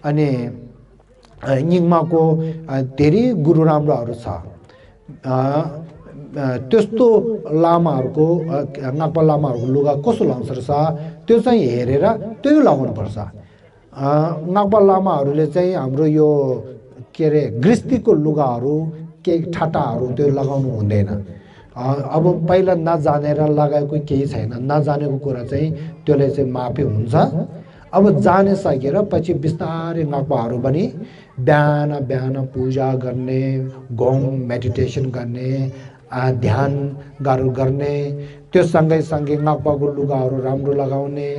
अनि निङमाको धेरै गुरु राम्रोहरू छ त्यस्तो लामाहरूको नागपा लामाहरूको लुगा कसो लाउँछ रहेछ त्यो चाहिँ हेरेर त्यही लगाउनुपर्छ नागपा लामाहरूले चाहिँ हाम्रो यो के अरे गृहस्थीको लुगाहरू के ठाटाहरू त्यो लगाउनु हुँदैन अब पहिला नजानेर लगाएको केही छैन नजानेको कुरा चाहिँ त्यसले चाहिँ माफी हुन्छ अब जाने सकेर पछि बिस्तारै नक्पाहरू पनि बिहान बिहान पूजा गर्ने गौम मेडिटेसन गर्ने ध्यान गर्ने त्यो सँगै नक्पाको लुगाहरू राम्रो लगाउने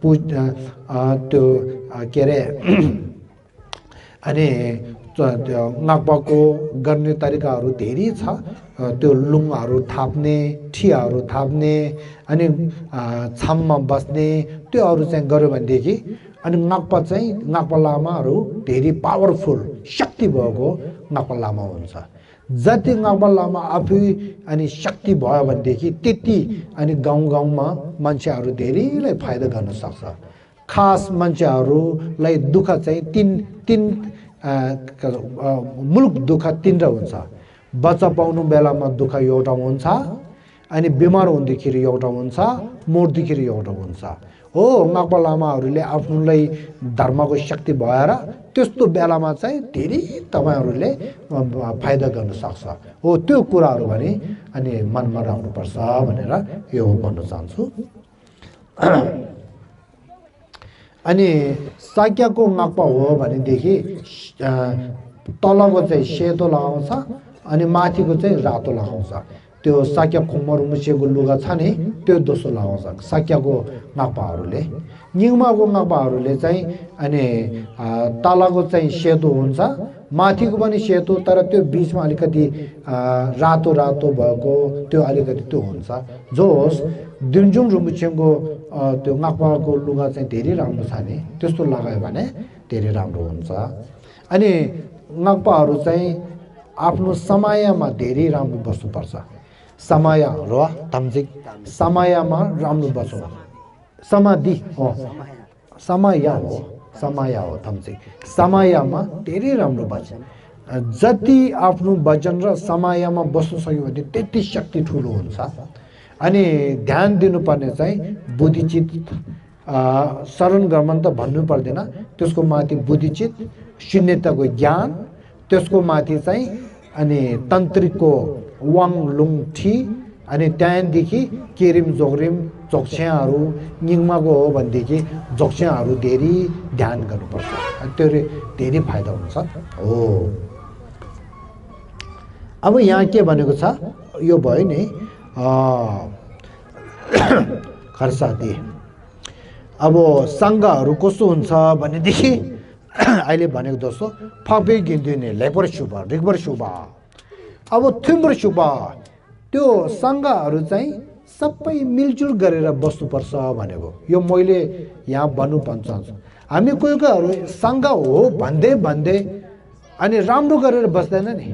त्यो के अरे अनि त्यो नक्पाको गर्ने तरिकाहरू धेरै छ त्यो लुङहरू थाप्ने ठियाहरू थाप्ने अनि छाममा बस्ने त्योहरू चाहिँ गर्यो भनेदेखि अनि नक्पा लामाहरू धेरै पावरफुल शक्ति भएको नक्पा लामा हुन्छ जति नक्पा लामा आफै अनि शक्ति भयो भनेदेखि त्यति अनि गाउँमा मान्छेहरू धेरैलाई फाइदा गर्न सक्छ खास मान्छेहरूलाई दुःख चाहिँ तीन मुलुक दुःख तीनवटा हुन्छ बच्चा पाउनु बेलामा दुःख एउटा हुन्छ अनि बिमार हुँदाखेरि एउटा हुन्छ मर्दाखेरि एउटा हुन्छ हो नक्पा लामाहरूले आफ्नोलाई धर्मको शक्ति भएर त्यस्तो बेलामा चाहिँ धेरै तपाईहरुले फाइदा गर्न सक्छ हो त्यो कुराहरु भने अनि मनमा राख्नुपर्छ भनेर यो भन्न चाहन्छु अनि साक्याको नक्पा हो भनेदेखि तलको चाहिँ सेतो लगाउँछ अनि माथिको चाहिँ रातो लगाउँछ त्यो साक्या खुम्मर मुसेको लुगा छ नि त्यो दोस्रो लगाउँछ साक्याको नक्पाहरूले निगमाको नक्पाहरूले चाहिँ अनि तलको चाहिँ सेतो हुन्छ माथिको पनि सेतो तर त्यो बीचमा अलिकति रातो रातो भएको त्यो अलिकति त्यो हुन्छ जोस दिनजुङ रुमुछेको त्यो नक्पाको लुगा चाहिँ धेरै राम्रो छ नि त्यस्तो लगायो भने धेरै राम्रो हुन्छ अनि नक्पाहरू चाहिँ आफ्नो समयमा धेरै राम्रो बस्नुपर्छ समय र तम्जिक समयमा राम्रो बस्नु समाधि हो समय हो तम्जिक समयमा धेरै राम्रो बस्छ जति आफ्नो वचन र समयमा बस्नु सक्यो भने त्यति शक्ति ठुलो हुन्छ अनि ध्यान दिनुपर्ने चाहिँ बुद्धिचित शरण गर्मन त भन्नु पर्दैन त्यसको माथि बुद्धिचित शून्यताको ज्ञान त्यसको माथि चाहिँ अनि तन्त्रिकको वाङ लुङ ठी अनि त्यहाँदेखि केरिम जोगरिम जोक्स्याहरू निङमाको हो भनेदेखि जोक्स्याहरू धेरै ध्यान गर्नुपर्छ त्यो धेरै फाइदा हुन्छ हो अब यहाँ के भनेको छ यो भयो नि खर्साती अब सङ्घहरू कस्तो हुन्छ भनेदेखि अहिले भनेको जस्तो फपे गिन्दिने लेबर शुभ रिगबर शुभ अब थिम्बर शुभ त्यो सङ्घहरू चाहिँ सबै मिलजुल गरेर बस्नुपर्छ भनेको यो मैले यहाँ भन्नु चाहन्छु हामी कोही कोहीहरू सङ्घ हो भन्दै अनि राम्रो गरेर बस्दैन नि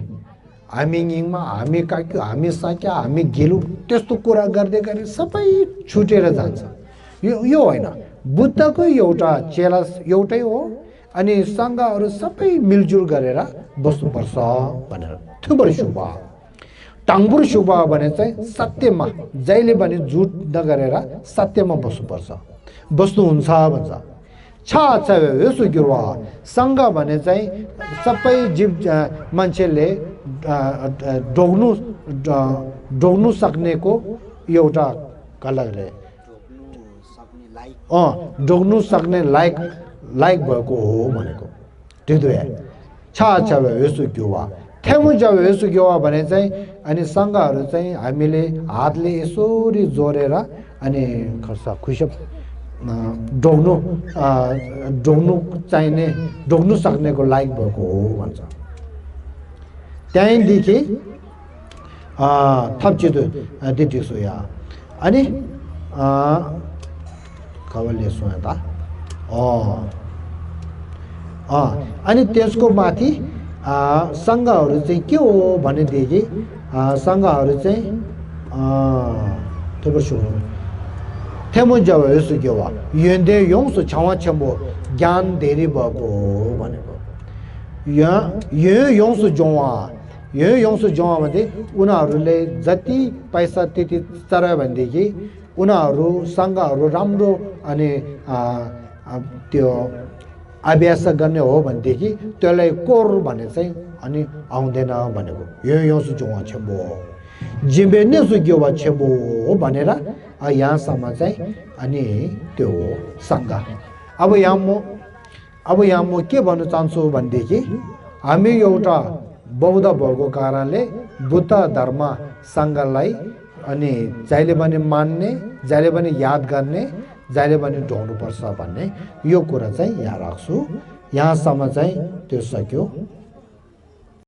हामी निङमा हामी काक्यो हामी साक्या हामी गेलु त्यस्तो कुरा गर्दै गर्दै सबै छुटेर जान्छ यो होइन बुद्धको एउटा चेला एउटै हो अनि सङ्घहरू सबै मिलजुल गरेर बस्नुपर्छ भनेर थुबर शुभ टाङ्बुर शुभ भने चाहिँ सत्यमा जहिले पनि झुट नगरेर सत्यमा बस्नुपर्छ बस्नुहुन्छ भन्छ छ यसो गिरुवा सङ्घ भने चाहिँ सबै जीव मान्छेले डोग्नु सक्नेको एउटा कलर रे डोग्नु सक्ने लायक भएको हो भनेको ठिक छ यसो गिरुवा थेमु जब यसो गिवा भने चाहिँ अनि सङ्घहरू चाहिँ हामीले हातले यसरी जोडेर अनि खर्सा खुइसप डोग्नु सक्नेको लायक भएको हो भन्छ त्यहाँदेखि थप्चितो दिदी सोया अनि खबरले सोया त अनि त्यसको माथि सङ्घहरू चाहिँ के हो भनेदेखि सङ्घहरू चाहिँ थेमो जब यसो के हो युन्दे योङसो छावा छम्बो ज्ञान धेरै भएको हो भनेको यो योङसो जौवा भने उनीहरूले जति पैसा त्यति चरायो भनेदेखि उनीहरू सङ्घहरू राम्रो अनि त्यो अभ्यास गर्ने हो भनेदेखि त्यसलाई कोर भने चाहिँ अनि आउँदैन भनेको यो सुचौवा छेम्बो जिम्बे ने सुग्योवा छेम्बो भनेर यहाँसम्म चाहिँ अनि त्यो सङ्घ अब यहाँ म के भन्न चाहन्छु भनेदेखि हामी एउटा बौद्ध भएको कारणले बुद्ध धर्म सङ्घलाई अनि जहिले पनि मान्ने, जहिले पनि याद गर्ने, जहिले पनि ढोग्नुपर्छ भन्ने यो कुरा चाहिँ यहाँ राख्छु। यहाँसम्म चाहिँ त्यो सक्यो।